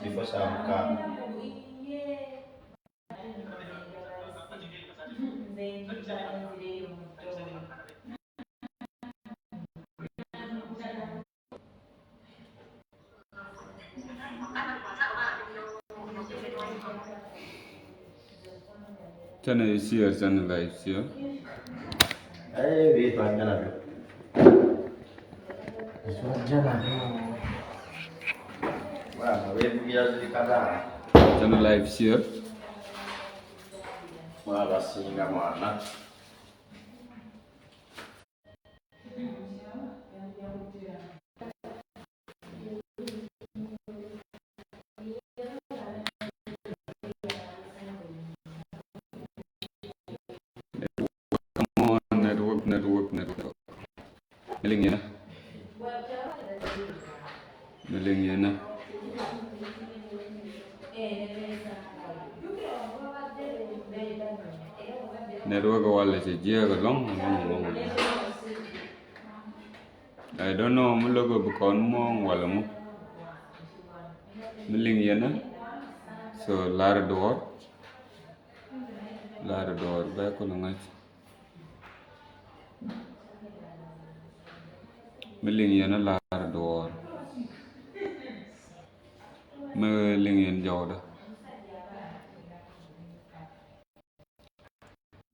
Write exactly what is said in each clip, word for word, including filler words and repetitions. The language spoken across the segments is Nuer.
Twenty-four seven ka. Canɛ share, canɛ live share. Ɛ, bi tuan jala bi. Tuan jala bi. Wa, wee bi ya di kada. Canɛ live share. Wa, ba singa mwana. Network, network, network. Mi liŋ yɛn ɛ. Mi liŋ yɛn ɛ. Network walɛ cɛ jiɛk ɛlɔ̱ŋ, ɛlɔ̱ŋ, ɛlɔ̱ŋ, ɛlɔ̱ŋ. I don't know, mi lo̱k bi kɔn muɔ̱ɔ̱ŋ walɛ mu. Mi liŋ yɛn ɛ. So, lar duɔ̱ɔ̱r. Lar duɔ̱ɔ̱r bɛ kulɛ ŋa̱c. Mi liŋ yɛn ɛ lar duɔ̱ɔ̱r. Mi liŋ yɛn jɔwdä.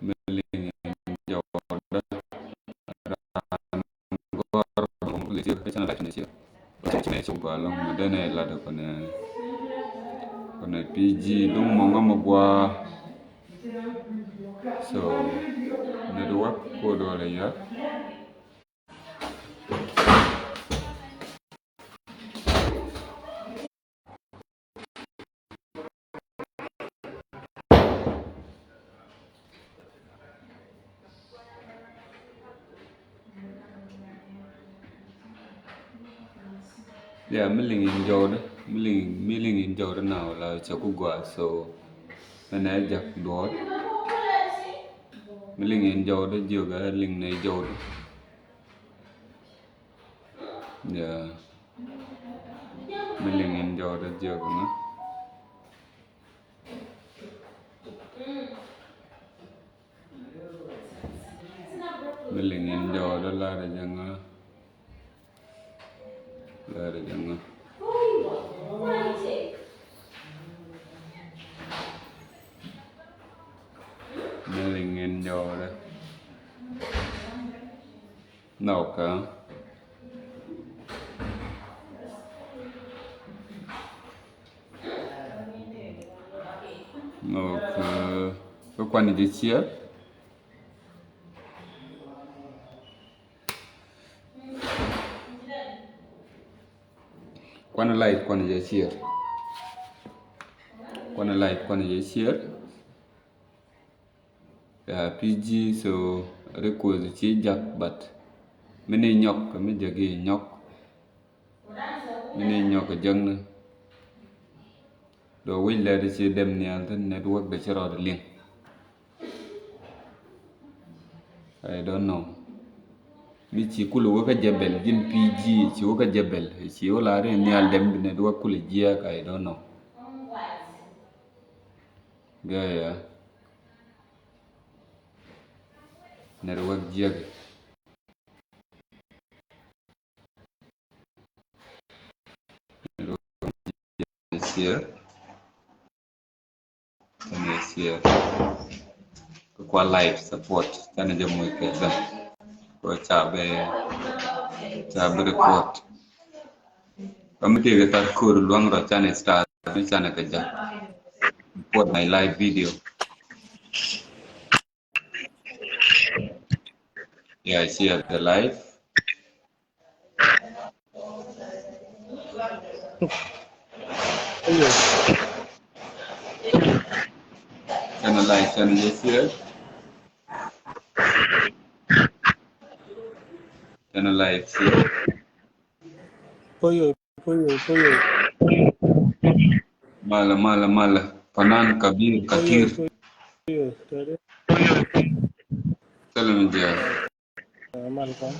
Mi liŋ yɛn jɔwdä. Raan gɔ̱r bä mi liŋ yɛn jɔwdä. Cɛ na lac ni ciɛ. Cɛ na cɛ gɔaa lɔŋ mi dɛn ɛ lat kɔnɛ, kɔnɛ P G duŋ mɔ ŋa mi gɔaa. So, network ko dɔlɛ ya. Yeah, mi liŋ in jɔwdä, mi liŋ, mi liŋ in jɔwdä na wala cɛ ku gɔaa, so mɛnɛ jak duɔɔr. Mi liŋ in jɔwdä jiök ɛ liŋ nɛ jɔwdä. Yeah. Mi liŋ in jɔwdä jiök nɛ. Mi liŋ in jɔwdä lar jɛ ŋa. Lar jɛ ŋa. Mi liŋ in jɔwdä. Nɔkä. Nɔkä. Kä kuan jɛ ciɛ. Kuan live, kuan jɛ share. Kuan live, kuan jɛ share. Ya, P G, so request ci jak, but mi ni nyɔk, mi jɛ gi nyɔk. Mi ni nyɔk jɛ ni. Do wi̱c lɛ di ci dem ni an thin network de ci rɔɔd liŋ. I don't know. Mi ci kulɛ wä kä jɛ bɛl, ji̱n P G, ci wä kä jɛ bɛl. Ci wä la ri nhial dem bi network kulɛ jiɛk, I don't know. Gɛ ya. Network jiɛk. Share. Kua live support. Canɛ jɛ muc kɛ thin. Kua ca bɛ, ca bɛ report. Kua mi tëëkɛ tat kor luaŋ rɔ canɛ star. Canɛ kɛ jɛ report my live video. Yeah, share the live. Canɛ live, canɛ jɛ share. Canɛ live share. Poyo, poyo, poyo. Mala, mala, mala. Fanan kabir, katir. Poyo, poyo. Salam ja. Malcolm.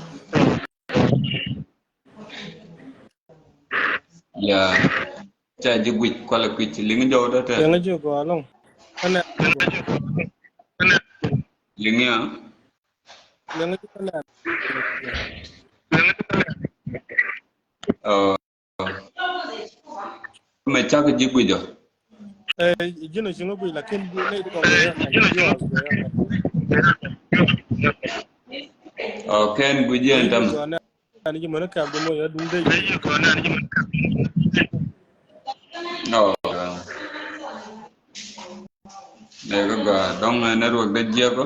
Ya. Ca ji̱ guic kualɛ kuic liŋ jɔw dä tɛ. Liŋ ji̱ gɔaa ɛlɔ̱ŋ. Ɛnɛ. Liŋ ya. Liŋ ji̱ ɛnɛ. Ɔ. Mɛ cak ji̱ guic ɔ. Ɛ, ji̱n ɔ ci ŋä guic lakin bi nɛy ti kɔk. Ɔ, kɛn guic ji̱ ɛn tam. Ani ji̱ män kɛp di mɔ ya duŋ dee. Ɔ. Nɛ kä gɔaa dɔŋ, ɛ, network dee jiɛk ɔ.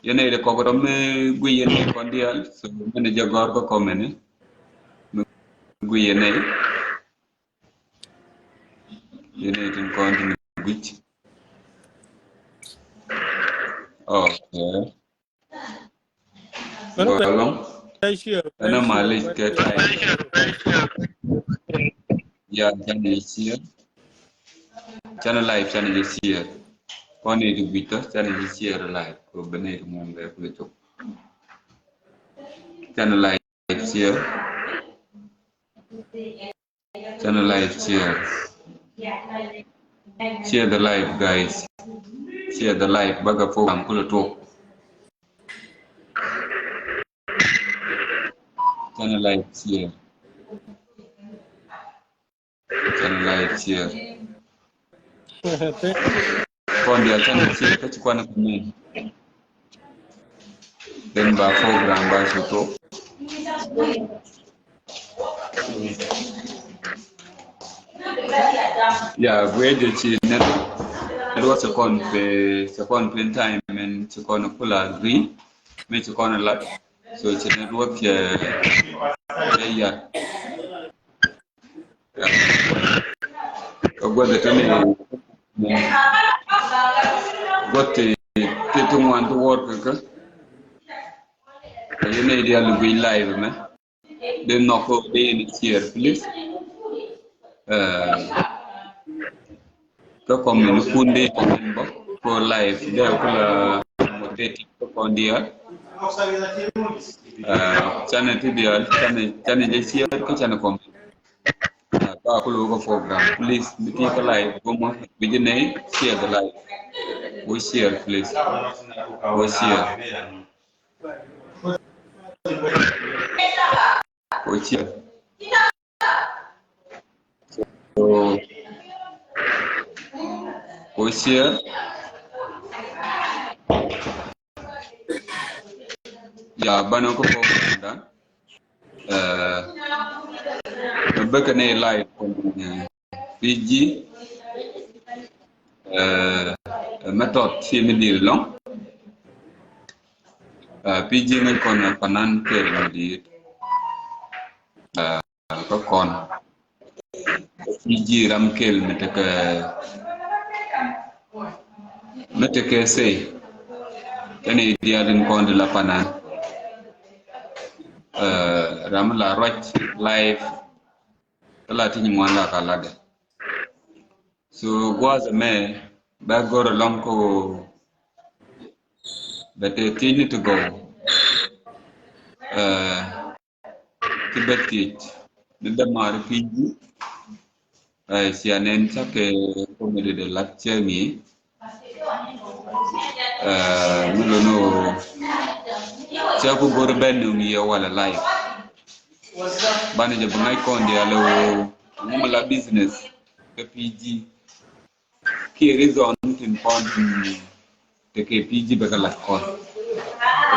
Yɛn nɛy ti kɔk rɔ mi guic yɛn nɛy kɔn diaal. So mɛn jɛ gɔr kä comment ni. Mi guic yɛn nɛy. Yɛn nɛy tin kɔn tin guic. Okay. Gɔlɔŋ. Ɛnɛ malic kɛ time. Ya, canɛ jɛ share. Canɛ live, canɛ jɛ share. Kɔn ni ti guic tɔ, canɛ jɛ share live. Kɛ bɛ ni ti ŋuan bɛ kulɛ cok. Canɛ live share. Canɛ live share. Share the live, guys. Share the live. Bakɛ program kulɛ tuɔk. Canɛ live share. Canɛ live share. Kɔn diaal canɛ share kä ci kuanɛ comment. Then ba program ba cu tuɔk. Ya, guic jɛ ci nɛt. Nɛt wä ci kɔn pɛ, ci kɔn pɛ time mɛn ci kɔn kula agree. Mɛ ci kɔn lat. So ci nɛt wä cɛ, cɛ yat. Kä gua̱th ti ni gua̱th ti, ti, ti ŋuan ti wuɔr kä kä. Kä yɛn nɛy diaal ni guic live mɛ. Dee nhɔk kä dee yɛn share, please. Ɛ, kä comment kun dee comment bä. Kä live dee kula moderator kä kɔn diaal. Ɛ, canɛ ti diaal, canɛ, canɛ jɛ share kä canɛ comment. Ɛ, ba kulu wä kä program, please. Mi ti kä live gomɔ, bi ji̱ nɛy share the live. Wä share, please. Wä share. Wä share. So, wä share. Ya, banɛ kä program dan. Ɛ, bä kɛ ni live kɔn, ɛ, P G, ɛ, ɛ, mɛ tɔt ci mi dil lɔŋ. Ɛ, P G ŋäc kɔn, ɛ, panan kɛl mi dil. Ɛ, kä kɔn. P G ram kɛl mi tekɛ, mi tekɛ say. Kɛn i̱ diaal in kɔn ti la panan. Ɛ, ram la ruac live. Kä la ti nyin ŋuan la ka ladɛ. So gua̱a̱th ɛmɛ bɛ go̱r ɛlɔ̱ŋ kä bɛ te thiec ni ti gɔw. Ɛ, ti bɛ thiec ni dämaari P G. Ɛ, cia nɛn cakɛ comedy de lat cɛ mi. Ɛ, mi lo̱n ɣöö cɛ ku go̱r bɛ nöŋ yɛ walɛ live. Banɛ jɛ bi ŋa̱c kɔn diaal ɣöö ŋu mi la business kä P G. Kiɛ reason tin kɔn tin tekɛ P G bɛ kɛ lat kɔn.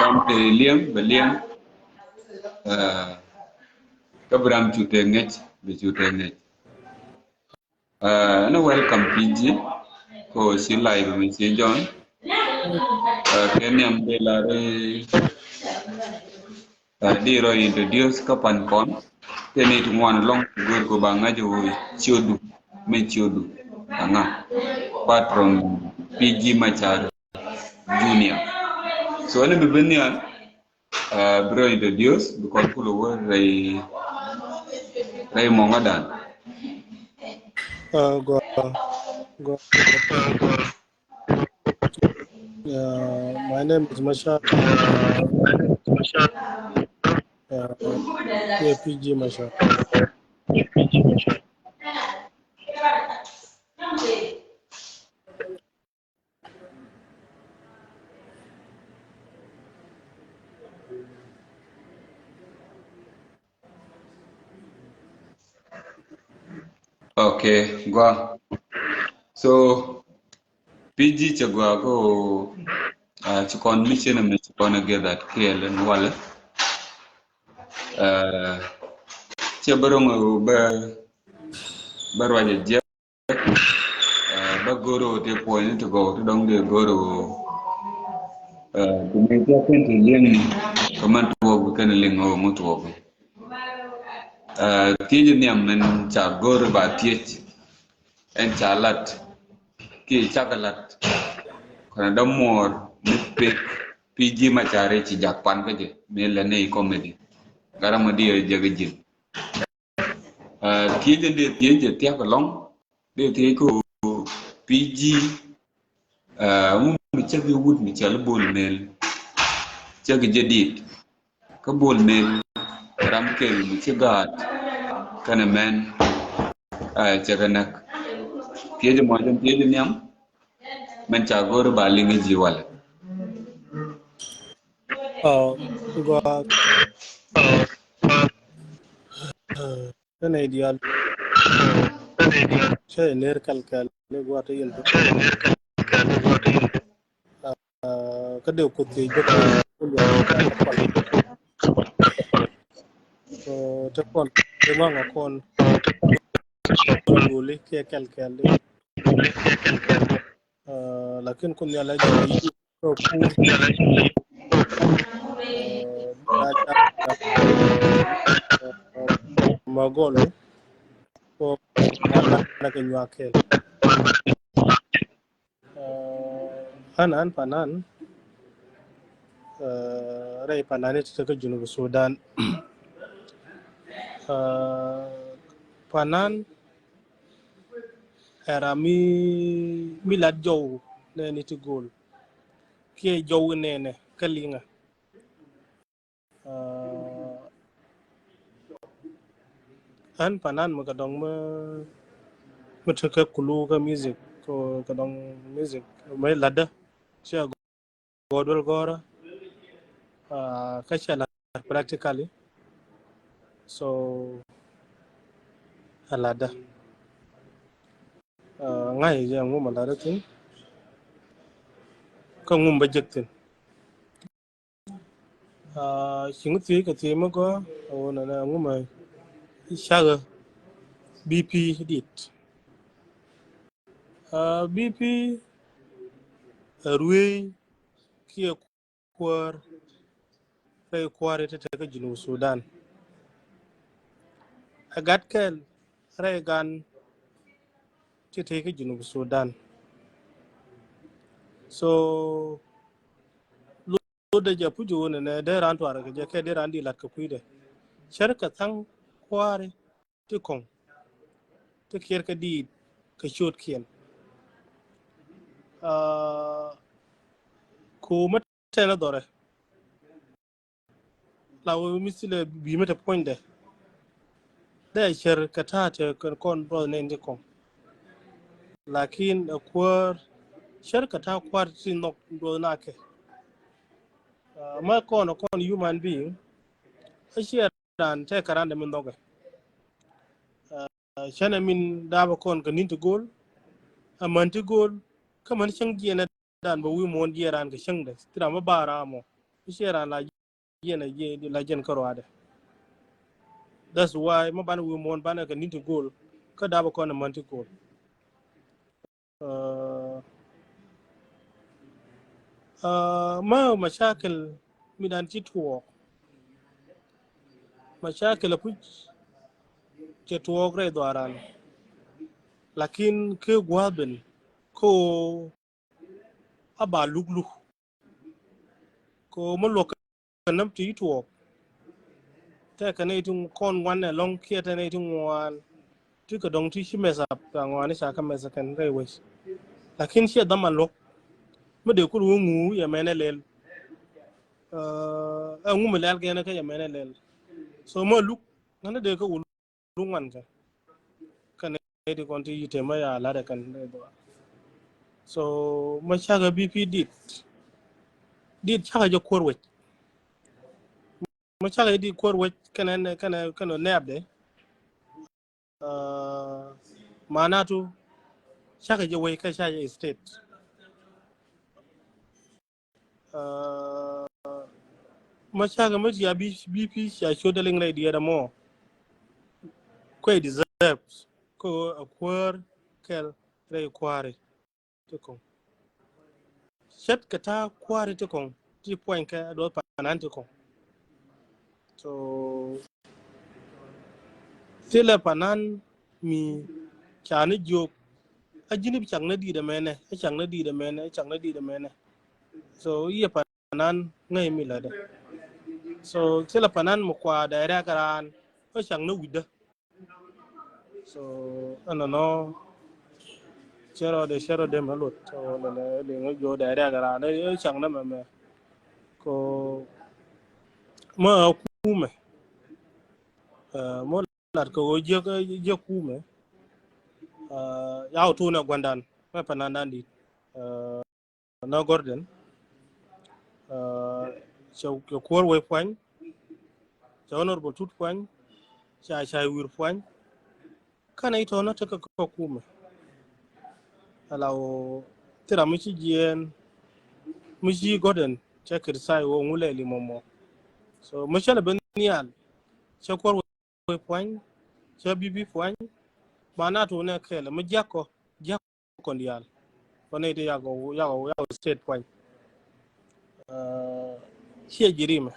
Ram te liɛŋ bɛ liɛŋ. Ɛ, kä bi ram cu te ŋäc bɛ cu te ŋäc. Ɛ, ɛn welcome P G. Ko ci live mi ci join. Ɛ, kɛ niam de la re. Ɛ, di rɔ introduce kä pan kɔn. Kɛ ni ti ŋuan lɔŋ go̱r ko ba ŋa̱c ɣöö ciötdu. Mi ciötdu. Aŋa. Apart from P G Machar Junior. So ɛn bi bi nial. Ɛ, bi rɔ introduce bi kɔn kulɛ wä rɛy, rɛy mɔŋädan. Ɛ, gua, gua. Ɛ, my name is Machar. Ɛ, yeah, P G Machar. Okay, gua. So, P G cɛ gua ko, ah, ci kɔn mi cɛ ni mi ci kɔn a gɛ that kɛɛl ni walɛ. Ah, cɛ bä rɔŋ bä, bä ruacɛ jɛ. Ah, bä goro ti puɔ̱ny ti gɔw ti dɔŋ di goro. Ah, ti mi cɛ kɛn ti liŋ kɛ man tuɔk kɛn liŋ ŋɔ ŋɔ tuɔk. Ah, thiec nhiam mɛn ca gor ba thiec. Ɛn ca lat. Ki cak lat. Kɔnɛ dɔ muɔr mi pek. P G ma ca rɛ ci jak pan kä jɛ. Mi lɛ ni comedy. Gara ma di jɛ kä jin. Ah, thiec jɛ di thiec jɛ thiak lɔŋ. Di thiec ko P G. Ah, ŋu mi cäk i̱ wut mi cɔal i̱ Bol Mel. Cäk i̱ jadid. Kä Bol Mel ram kɛl mi ci gaat kɛnɛ mɛn, ah, cɛ kɛ näk. Thiec i̱ muɔc in thiec i̱ nhiam. Mɛn ca go̱r i̱ ba liŋ i̱ ji̱ walɛ. Ah, gua, ah, Kɛnɛ diaal. Cɛ ner kɛl kɛl ni gua ti yɛl. Ah, kä dee kuth thiec bä kɛ. So, te kɔn, te ŋɔŋ a kɔn. Duli kiɛ kɛl kɛl di. Ah, lakin kun yala jɛ yi. Magol ko na kɛ nyuak kɛl. An an panan rɛy panan it te kä Junub Sudan. Panan ɛra mi mi lat jɔw nɛ ni ti gol. Kiɛ jɔw nɛnɛ kä liŋa. An panan mi kɛ dɔŋ mi mi tekɛ kulu kä music ko kɛ dɔŋ music mi latdä cia gɔɔd wɛl gɔɔrä. Kä cia lat practically. So a latdä ŋa̱c jɛ ŋum a latdä thin kä ŋum bä jek thin. Ci ŋu thiec kɛ thiec mi gɔaa a wun a ŋu mɛ cakɛ B P dit. B P a ruëëc kiɛ kuäär rɛy kuäär ti te kä Junub Sudan. A gat kɛl rɛy gan ti te kä Junub Sudan. So lotdɛ jɛ puc wun ɛnɛ dee raan tuar kɛ jɛ kɛ dee raan di lat kɛ kui̱dɛ. Cär kɛ thaŋ kua̱ri ti kɔŋ ti kiɛr kɛ diit kɛ ciötkiɛn. Ku mä tɛn a dhɔrɛ la wee mi thilɛ bi mä te puɔ̱nydɛ. Dee cär kɛ ta̱a̱ te kɛn kɔn brɔth nɛn ti kɔŋ. Lakin ɛ kuäär cär kɛ ta̱a̱ kua̱r ti nhɔk duɔth nakɛ. Mä kɔn ɛ kɔn human being a ciɛ raan tɛkɛ raan dɛ mi nhɔkɛ. Cänɛ min daapɛ kɔn kɛ ni̱n ti go̱o̱l a män ti go̱o̱l kä män cäŋ jiɛn ɛ dan bɛ wi̱i̱ muɔ̱ɔ̱n jiɛn raan kɛ cäŋdɛ ti ram bä ba̱a̱ ram mɔ. Ciɛ raan la jiɛn ɛ jiɛn la jiɛn kä ruaadɛ. That's why mä banɛ wi̱i̱ muɔ̱ɔ̱n banɛ kɛ ni̱n ti go̱o̱l kä daapɛ kɔn ɛ män ti go̱o̱l. Mä macakil mi dan ci tuɔɔk. Macakil a puc cɛ tuɔɔk rɛy dhuaran. Lakin kɛ gua̱a̱th ben ko a ba luk luk. Ko mä luɔk kɛ näm ti tuɔɔk. Tɛkɛ nɛy ti kɔn ŋuan ɛlɔ̱ŋ kiɛ tɛ nɛy ti ŋuan. Ti kɛ dɔŋ ti ci mɛth ap ka ŋuani ca kä mɛth kɛn rɛy wec. Lakin ciɛ dhaman luɔk. Mi dee kul wä ŋu yɛ mɛn ɛ lɛl. Ɛ ŋu mi lɛl kɛn kä yɛ mɛn ɛ lɛl. So mä luk ŋän dee kä wul. Luŋ wan kɛ kɛn nɛy ti kɔn ti yi̱t tëmä ya la̱t ɛ kɛn nɛy dhɔa. So mä cakɛ B P dit dit cakɛ jɛ kuäär wec. Mä cakɛ dit kuäär wec kɛnɛ kɛnɛ kɛnɛ nɛɛpdɛ. Manatu cakɛ jɛ wei kä ca jɛ state. Aa, ma cakɛ ma cia bi bi pi cia ciöt dɛ liŋ rɛy diɛɛr ɛmɔ. Kuɛ deserves kä a kuäär kɛl rɛy kuäär ti kɔŋ. Ce̱tkɛ ta̱a̱ kua̱ri ti kɔŋ ti puɔ̱nykɛ a duɔth panan ti kɔŋ. So thilɛ panan mi ca ni jiök a ji̱n i̱ cak ni di̱i̱t ɛmɛnɛ, i̱ cak ni di̱i̱t ɛmɛnɛ, i̱ cak ni di̱i̱t ɛmɛnɛ. So i̱ yɛ panan ŋäc mi lätdɛ. So thilɛ panan mi kua dɛɛrɛ kɛ raan i̱ cak ni wi̱cdä. So ɛnɔnɔ cɛ rɔ dee cɛ rɔ dee mɛ lot. So nɛnɛ liŋ jɔ dee riak ran ɛ cak nɛ mɛ mɛ. Ko mɛ ɛ kumɛ. Ɛ mɔ lat kɛ ɣöö jiäk jiäk kumɛ. Ɛ yaw tuunɛ gua̱ndan mɛ panandan dit. Ɛ Nɔ Gordon, aa, cɛ, cɛ kuäär wec puany, cɛ Honorable Tut puany, cɛ Acai Wir puany. Kanɛ itɔnɔ tekɛ kɛ kumɛ. Ala wä thira mi ci jiɛɛn, mi ci Gordon cɛ criticize wä ŋu lɛ li mɔmɔ. So mi cɛ lɛ ben nhial, cɛ kuäär wec puany, cɛ bibi puany, manatu nɛ kɛɛlɛ mi jiak kɔ, jiak kɔn diaal. Kɔn nɛ ti yakɔ, yakɔ, yakɔ state puany. Aa, ciɛ jirimɛ.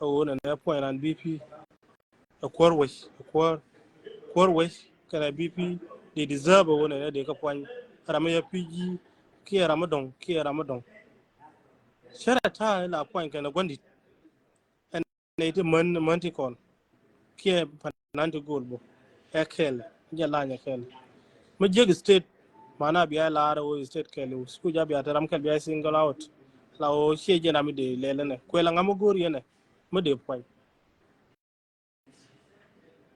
Ɛ wä nɛ nɛ puany ran bibi. Ɛ kuäär wec, ɛ kuäär, kuäär wec kɛnɛ bibi. They deserve ɛ wä nɛ nɛ dee kä puany. Ram mi yɛ P G, kiɛ ram mi dɔŋ, kiɛ ram mi dɔŋ. Cɛ rɛ ta̱a̱ la puany kɛnɛ gua̱ndit. Ɛn nɛy ti män, män ti kɔn kiɛ panan ti go̱o̱l bä. Ɛ kɛl jɛ lany ɛ kɛl. Mi jiäk state, mana bia lar ɛ wä state kɛl, ku ja bia te ram kɛl bia single out. La wä ciɛ jɛ na mi dee lɛl ɛnɛ kuɛ la ŋa mi go̱o̱r yɛn ɛ mi dee puany.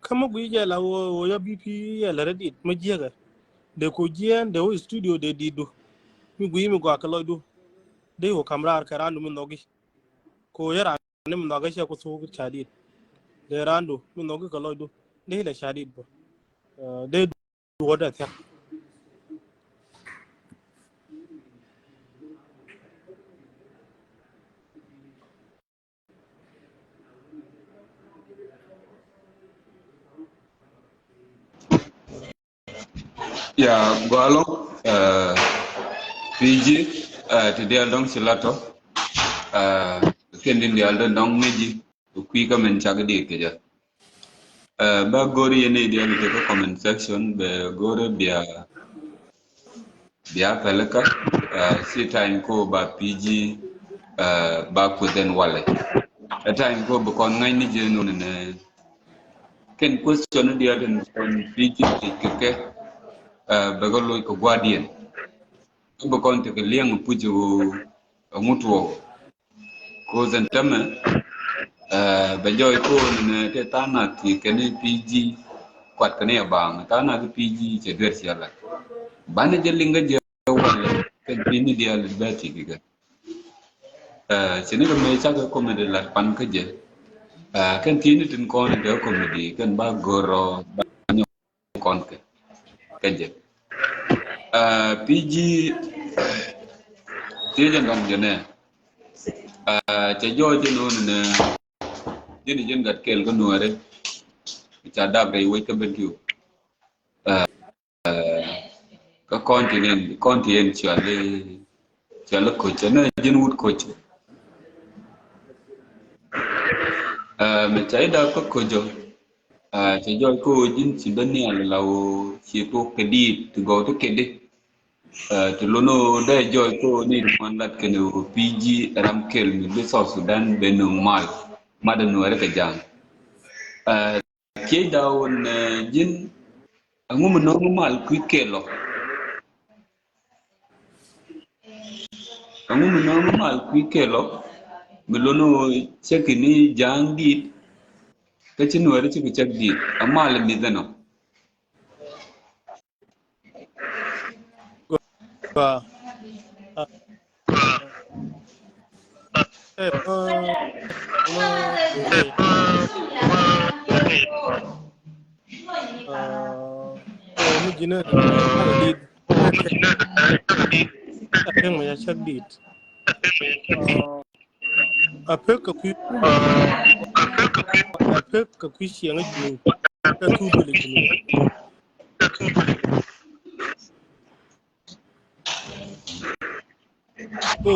Kä mi gui jɛ la wä wä ya B P yɛ lɛ rɛ dit mi jiäk ɛ. Dee ku jiɛn dee wä studio dee dit du. Mi gui mi gua kɛ lɔc du. Dee wä kam raar kɛ ran du mi nhɔki. Ko yɛ ran ni mi nhɔk kä cɛ ku thuk ca dit. Dee ran du mi nhɔk kä lɔc du dee lɛ ca dit bä. Dee duɔt dee thiak. Ya gɔalo, eh, P G, eh, ti dial dɔŋ ci lato, eh, ken din dial dɔŋ dɔŋ ŋeji, ku kui̱ kä min cak di kejä. Eh, ba gori yene dial te kä comment section, be gori bia, bia pelikä, eh, ci time ko ba P G, eh, ba kuthen wale. A time ko be kɔn ŋa̱ny ni jenu ne, Kɛn question diaal tin kɔn P G ti kɛ kɛ, eh, bɛ kɛ loc kɛ guardian. Bɛ kɔn ti kɛ liɛŋ puc wu ŋut wɔ. Ko zɛn tämɛ, eh, bɛ jɔy ko ni nɛ tɛ thanak ti kɛn P G kuat kɛn ya baŋ. Thanak P G cɛ duer cɛ la. Banɛ jɛ liŋ kɛ jɛ wal kɛn pi ni diaal bɛ ti kɛ kɛ. Eh, cini kɛ mëë cakɛ comedy lat pan kä jɛ. Eh, kɛn ti̱i̱ni tin kɔn in dee comedy kɛn ba gör rɔ ba nyɔk kɔn kɛ kä jɛ. Eh, P G ti̱i̱ jɛ ndɔŋ jɛ nɛ. Eh, cɛ jɔɔc jɛ no̱o̱ni nɛ. Jɛn jɛn gat kɛl kä nuɔri. Ca dap rɛy wec kä ben kiw. Eh, kä kɔn ti nin kɔn ti yen cuali cuali koc ɛn ji̱n wut koc. Eh, mɛ ca ida kä koc ɔ. Eh, cɛ jɔc ko ji̱n ci ben nial la wo ci tok kɛ dit ti gɔw ti kedi. Eh, ti lono dee jɔc ko ni ti man lat kɛn wo P G ram kel mi bi South Sudan ben nung mal. Mada nuɛri kɛ jam. Eh, Kiɛ da wun, eh, ji̱n aŋu mi nɔŋ mal kui̱ kɛl ɔ. Aŋu mi nɔŋ mal kui̱ kɛl ɔ. Mi lo̱n ɔ cɛ kini ja̱a̱ŋ dit. Kä ci nuɛri ci kɛ cak dit. A mal mi dhän ɔ. Gua. Ah. Eh, ma, ma, eh. Ah, ji̱ nɛ dit. A pek mɛ ya cak dit. A pek kɛ kui̱ kumɛ. A pek kɛ kui̱ ciɛŋä ji̱. Kɛ thuk bili ji̱. Ko.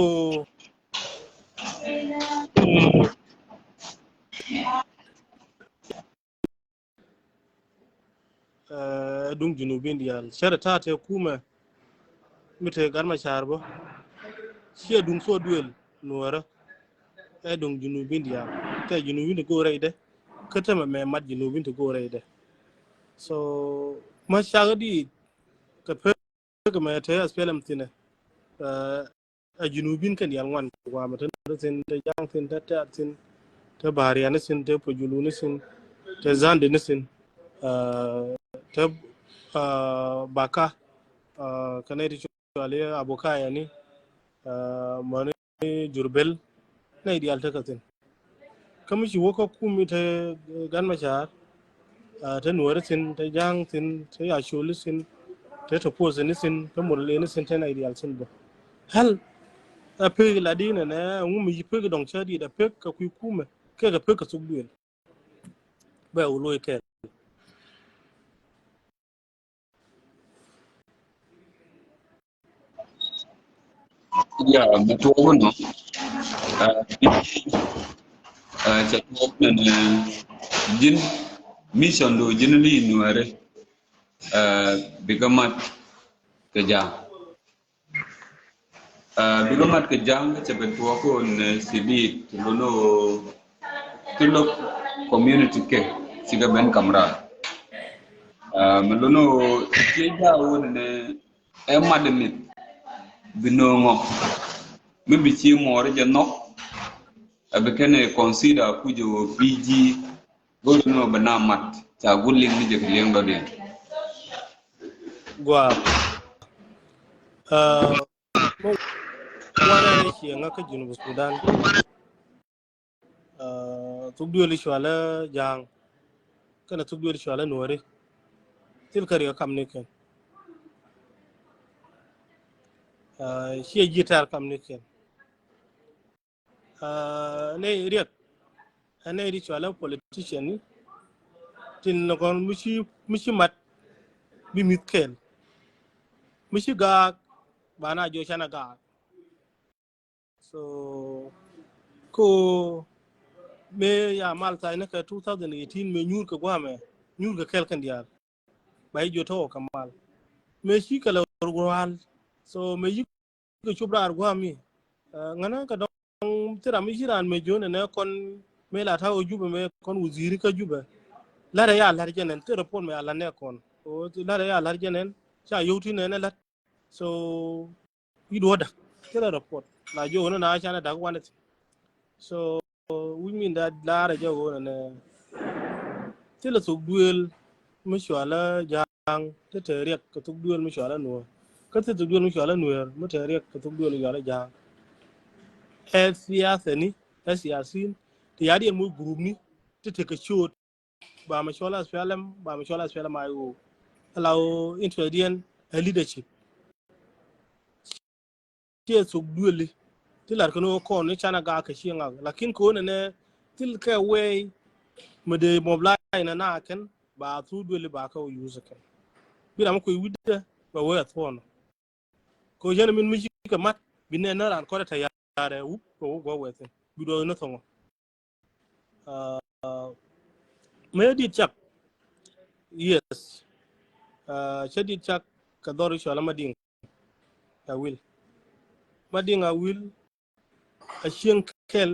Ɛ duŋ Junubin diaal cɛ rɛ ta̱a̱ tɛ kumɛ. Mi tɛ gat ma ca̱a̱r bä. Ciɛ duŋ thuɔ duël nuɔrä. Ɛ duŋ Junubin diaal tɛ Junubin ti go̱o̱r rɛydɛ. Kä tämɛ mɛ mat Junubin ti go̱o̱r rɛydɛ. So ma cak di kɛ pek mɛ tɛ S P L M thinɛ. Ɛ a Junubin kɛn diaal ŋuan guamɛ, te Nuɛr thin, te Ja̱a̱ŋ thin, te Tɛ̈t thin, te Bahrian thin, te Pajulu thin, te Zande thin, ɛ te ɛ Baka, ɛ kɛ nɛy ti cɔal i̱ Abukaya ni, ɛ mɔni Jurbel, nɛy diaal tekɛ thin. Kä mi ci wä kä kum i̱ te Gat Macar, ɛ te Nuɛri thin, te Ja̱a̱ŋ thin, te Acoli thin, te Topos ni thin, te Murle ni thin, te nɛy diaal thin bä. Hal a pek la di nɛ nɛ ŋu mi yi pek dɔŋ cä di da pek kɛ kui̱ kumɛ kɛ kɛ pek kɛ thuk duël. Bɛ wä lo̱i kɛɛl. Ya, mi tuɔɔk nɔ. Ɛ, ɛ, cɛ tuɔɔk nɔ ni ji̱n mission do ji̱n ni Nuɛri. Ɛ, bikɛ mat kɛ Ja̱a̱ŋ. Ɛ, bikɛ mat kɛ Ja̱a̱ŋ cɛ ben tuɔɔk kɛ wun ni Sidit, ti lo̱n ɣöö, ti lo̱k community kɛ, cikɛ ben kam raar. Ɛ, mi lo̱n ɣöö, ti ja̱a̱ wun ni, ɛ mat mi bi nööŋɔ. Mi bi ci mɔɔri jɛ nhɔk. Ɛ bi kɛn ɛ consider kuc ɛ ɣöö bi ji̱ go̱o̱r ni ɣöö bi na mat ca guut liŋ ni jɛ kɛ liɛŋ dɔ̱diɛn. Gua. Ɛ, mɔ, wanɛ ni ciɛ ŋa kä Junub Sudan. Ɛ, thuk duël i̱ cualä Ja̱a̱ŋ. Kɛnɛ thuk duël i̱ cualä Nuɛri. Thil kä riɛk kam ni kɛn. Ɛ, ciɛ ji̱ tɛr kam ni kɛn. Ɛ, nɛy riɛk. Ɛ nɛy di cualä politician ni. Tin nɔkɔn mi ci, mi ci mat. Bi mi̱th kɛl. Mi ci gaak. Ba na jiɔ canɛ gaak. So, ko mëë ya mal tha̱a̱c ni kɛ two thousand eighteen mëë nyuur kɛ gua̱a̱mɛ, nyuur kɛ kɛl kɛn diaal. Ba i̱ jiö tɔ̱ kɛ mal. Mëë ci kɛ lɛ rual. So, mëë yi kɛ cop raar gua̱a̱mi. Ɛ, ŋänä kɛ dɔ̱ŋ thil ram mi ci raan mëë jiö nɛ nɛ kɔn mëë la ta̱a̱ wä Jubɛ mëë kɔn wuziri kä Jubɛ. La̱rɛ ya la̱r jɛ nɛn, thil report mëë a la̱r nɛ kɔn. La̱rɛ ya la̱r jɛ nɛn, ca yio̱w ti nɛn ɛ la̱r. So, wi̱i̱ duɔ̱ɔ̱dä. Thilɛ report. La jiök ɣöö nä na canɛ da̱k wanɛ thi̱n. So, wi̱i̱ min da̱a̱ laarɛ jɛ ɣöö nɛ. Thilɛ thuk duëël mi cualä Ja̱a̱ŋ, ti te riɛk kɛ thuk duëël mi cualä Nuäär. Kä thilɛ thuk duëël mi cualä Nuäär, mi te riɛk kɛ thuk duëël mi cualä Ja̱a̱ŋ. Ɛ thiathɛ ni, ɛ thiathin, ti ya̱diɛn moc group ni, ti tekɛ ciööt. Ba mɛ cɔl S P L M, ba mɛ cɔl S P L M I O. Ala o interest diɛn ɛ leadership. Ciɛ thuk duëli. Ti lar kɛn wä kɔn ni canɛ gaak kɛ ciɛ ŋak. Lakin kɛ wä nɛnɛ thil kɛ wɛy mɛ dee mobilize nɛ na kɛn ba thuk duëli ba kɛ wä use kɛn. Bi ram kui̱ wi̱cdɛ bɛ wee a thuɔ̱ɔ̱n. Kɛ ɣöö cäŋ min mi cikɛ mat bi nɛn ni raan kɔn ɛ tɛ̈ ya̱rɛ wup kɛ wä guɔ wɛth thi̱n bi duɔth ni thɔŋɔ. Mëë dit cak. Yes. Cä dit cak kɛ dhɔr i̱ cɔal a Madiŋ Awil. Madiŋ Awil a cieŋ kɛl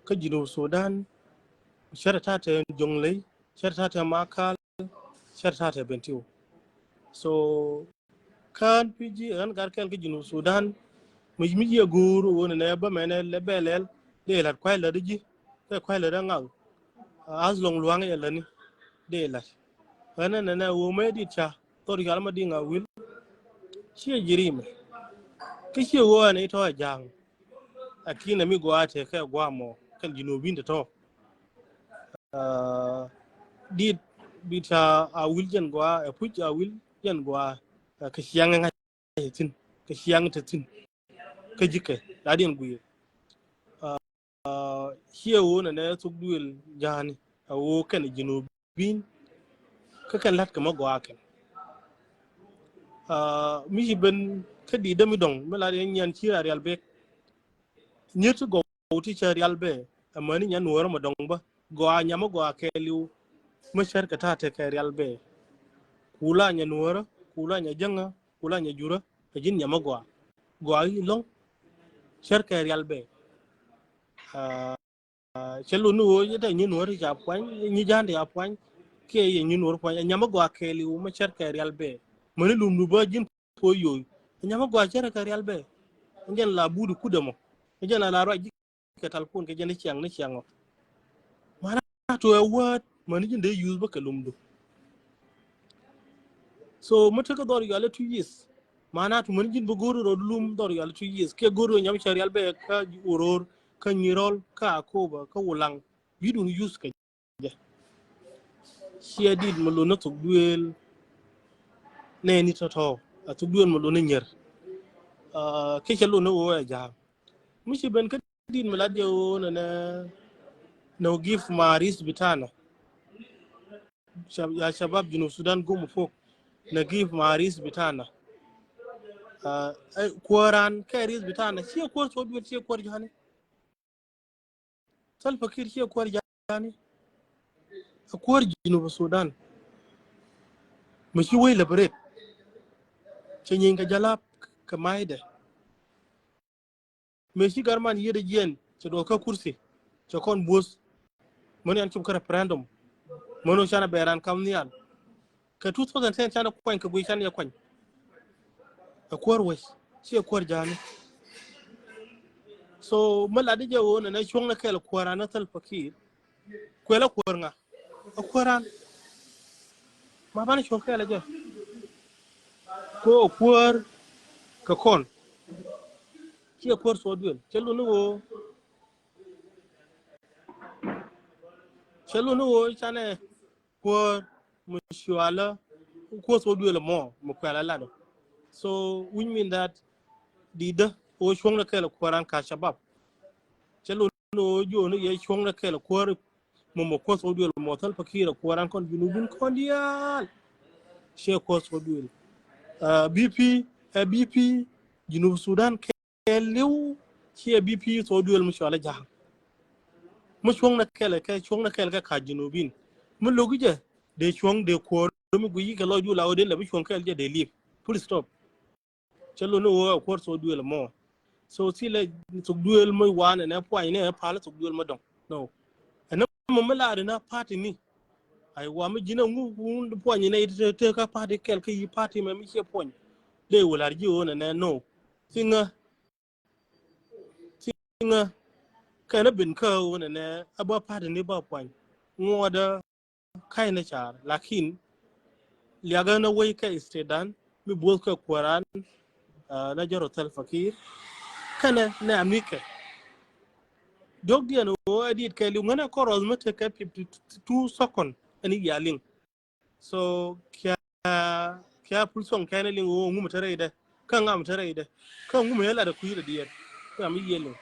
kä Junub Sudan. Cɛ rɛ ta̱a̱ tɛ Joŋley, cɛ rɛ ta̱a̱ tɛ Makal, cɛ rɛ ta̱a̱ tɛ Bentiu. So kään pi̱ ji̱ ɣän gat kɛl kä Junub Sudan. Mi mi jiɛ go̱o̱r ɣöö nɛ bä mɛnɛ lɛ bɛ lɛl dee la̱t kuay lät ji̱ kɛ kuay lät ŋak. As lɔŋ luaŋ yɛ lätni dee la̱t. Ɣän nɛ nɛ ɣöö mɛ dit ca thor cɔal Madiŋ Awil. Ciɛ ji̱ rimɛ kä ciɛ ɣöö ɛn itɔ ɛ Ja̱a̱ŋ. Lakin ɛ mi gɔaa tëë kɛ gua̱a̱ mɔ kɛn Junubin tɔ̱tɔ̱. Dit bi ca Awil jɛn gɔaa ɛ puc Awil jɛn gɔaa, ɛ, kɛ ciaŋ ŋa̱c thi̱n, kɛ ciaŋ te thi̱n kä ji̱kɛ la diɛn guiir. Ɛ, ciɛ ɣöö nɛnɛ thok duël ja̱a̱ni ɛ ɣöö kɛn ji̱n ɣöö bi̱i̱n kä kɛn la̱t kɛ mä gɔaa kɛn. Ɛ, mi ci ben kä di̱i̱t dämi dɔ̱ŋ mi la diɛn nyian ci ra rial bek. Nyiet ti gɔw ti cɛ rial bɛ, amäni nya nuɔ̱ɔ̱rä ma dɔ̱ŋ bä. Gɔaa nyamä gɔaa kɛɛliw. Mä cär kɛ ta̱a̱ tekɛ rial bɛ. Kula nya nuɔ̱ɔ̱rä, kula nya jäŋä, kula nya jurä, a ji̱n nyamä gɔaa. Gɔaa i̱ lɔ̱ŋ. Cär kɛ rial bɛ. Aa, cɛ lun ni ɣöö yɛ te nyi nuɔ̱ɔ̱rä ca puany, nyi ja̱a̱n ti ca puany. Kiɛ yɛ nyi nuɔ̱ɔ̱rä puany, a nyamä gɔaa kɛɛliw mä cär kɛ rial bɛ. Mäni lumdu bä ji̱n puɔ̱ yo̱o̱y. A nyamä gɔaa cär kɛ rial bɛ. Jɛn la buut kudɛ mɔ. Jɛn la la ruac ji̱ kɛ talpon kɛ jɛn ni ciaŋ ni ciaŋ ɔ. Mana tu ɛ word mäni ji̱n dee use bä kɛ lumdu. So mä tekɛ dhɔr yual ɛ two years. Mana tu mäni ji̱n bä go̱r rɔ lum dhɔr yual ɛ two years. Kɛ go̱r rɔ nyam cär rial bɛ kä Uror, kä Nyirol, kä Akoba, kä Ulaŋ. Bi dun use kɛ jɛ. Ciɛ dit mi lun ni thok duëël nɛɛni tɔ̱tɔ̱, a thok duëël mi lun ni nyier. Aa, kɛ cɛ lun ni ɣöö ɛ ja̱a̱ŋ. Mi ci ben kä dit mi lat jɛ ɣöö nɛ, nɛ, nɛ give ma ris bitana. Shab-, ya shabab Junub Sudan gum fok, nɛ give ma ris bitana. Aa, ɛ, kuäran kɛ ris bitana, ciɛ kuäär thok duëël, ciɛ kuäär ja̱a̱ni. Salva Kiir ciɛ kuäär ja̱a̱ni. A kuäär Junub Sudan. Mɛ ci wec liberate. Cɛ nyieeny kɛ jalap kɛ maydɛ. Mɛ ci garman yiet a jiɛn cɛ duɔth kä kursi. Cɛ kɔn buɔth. Mɛn yan cop kä referendum. Mɛn ɔ canɛ bɛran kam nhial. Kɛ two thousand ten canɛ kuany kɛ guiy canɛ yɛ kuany. Ɛ kuäär wec, ci ɛ kuäär ja̱a̱ni. So mi lat di jɛ ɣöö nɛnɛ cuɔ̱ŋnɛ kɛɛl kuäär an ɛ Salva Kiir. Kuɛl ɛ kuäär ŋa? Ɛ kuäär an. Ma banɛ cuɔ̱ŋ kɛɛl ɛ jɛ. Ko ɛ kuäär kɛ kɔn. Ci ɛ kuäär thok duëël. Cɛ lun ni ɣöö. Cɛ lun ni ɣöö canɛ kuäär mi cualä kuäär thok duëël mɔ mi kuɛl a lat ɔ. So which mean that di dä ɣöö cuɔ̱ŋnɛ kɛɛl kuäär an ka shabab. Cɛ lun ni ɣöö jiɔni yɛ cuɔ̱ŋnɛ kɛɛl kuäär mɔ mɔ kuäär thok duëël mɔ Salva Kiir a kuäär an kɔn Junubin kɔn diaal. Ciɛ kuäär thok duëël. Aa, B P, ɛ B P, Junub Sudan kɛ li̱w ciɛ B P thok duëël mi cualä ja̱a̱ŋ. Mi cuɔ̱ŋnɛ kɛɛl kɛ, cuɔ̱ŋnɛ kɛɛl kɛ ka Junubin. Mi lo̱k jɛ dee cuɔ̱ŋ dee kuäär mi guiy kɛ lɔcdu la ɣöö den lɛ bi cuɔ̱ŋ kɛɛl jɛ dee li̱p. Full stop. Cɛ lun ni ɣöö ɛ kuäär thok duëël mɔ. So thilɛ thok duëël mi wanɛ nɛ puany nɛ pal thok duëël mi dɔ̱ŋ. No. Ɛn mɔ mi lar in a party ni. Ay wa mi ji̱n a ŋu wun puɔny inɛ te, te kä party kɛl kä yi party mɛ mi ciɛ puɔny. Dee wä lar ji̱ ɣöö nɛ nɛ no. Thiŋä. Thiŋä. Kɛn a ben kä ɣöö nɛ nɛ a ba party ni ba puɔny. Ŋuɔdä ka̱y ni car. Lakin liakɛ ni wei kɛ state dan mi buɔth kɛ kuäran, ah, na jɔrɔ Salva Kiir. Kɛnɛ nɛ amikɛ. Diɔk diɛn ɣöö ɛ dit kɛ liw ŋänɛ kɔrɔth mi tekɛ fifty two second ɛn i̱ yia liŋ. So kia, kia pul sɔŋ kɛn liŋ ɣöö ŋum te rɛydɛ. Kä ŋam te rɛydɛ. Kä ŋum ɛ lat ɛ kui̱ rɛ diɛt. Kä ŋam i̱ yiël liŋ.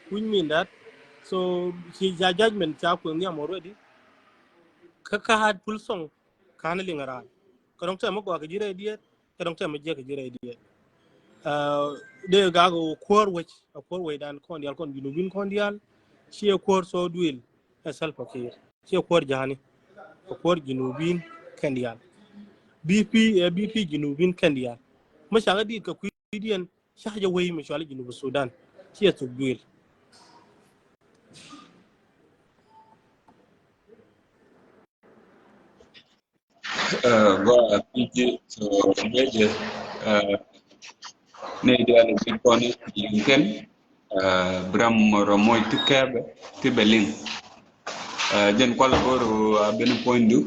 Which mean that, so ci ja judgment ca kueŋ nhiam already. Kä ka hat pul sɔŋ kan liŋ ɛ raan. Kä dɔŋ tɛm mi gɔaa kɛ ji̱ rɛy diɛt. Kä dɔŋ tɛm mi jiɛk kɛ ji̱ rɛy diɛt. Aa, dee gak ɣöö kuäär wec, a kuäär wec dan kɔn diaal kɔn Junubin kɔn diaal. Ciɛ kuäär thok duëël ɛ Salva Kiir. Ciɛ kuäär ja̱a̱ni. A kuäär Junubin kɛn diaal. B P, ɛ B P Junubin kɛn diaal. Mi cakɛ dit kɛ kui̱diɛn, ca jɛ wei mi cuali Junub Sudan. Ciɛ thok duëël. Aa, gɔaa pi̱i̱ ji̱, so, ŋäcɛ, aa, nɛy diaal bi kɔn i̱ liŋ kɛn, aa, bi ram mɔ rɔ moc ti kɛɛpɛ ti bɛ liŋ. Aa, jɛn kualɛ go̱o̱r ɣöö a ben puɔ̱nydu,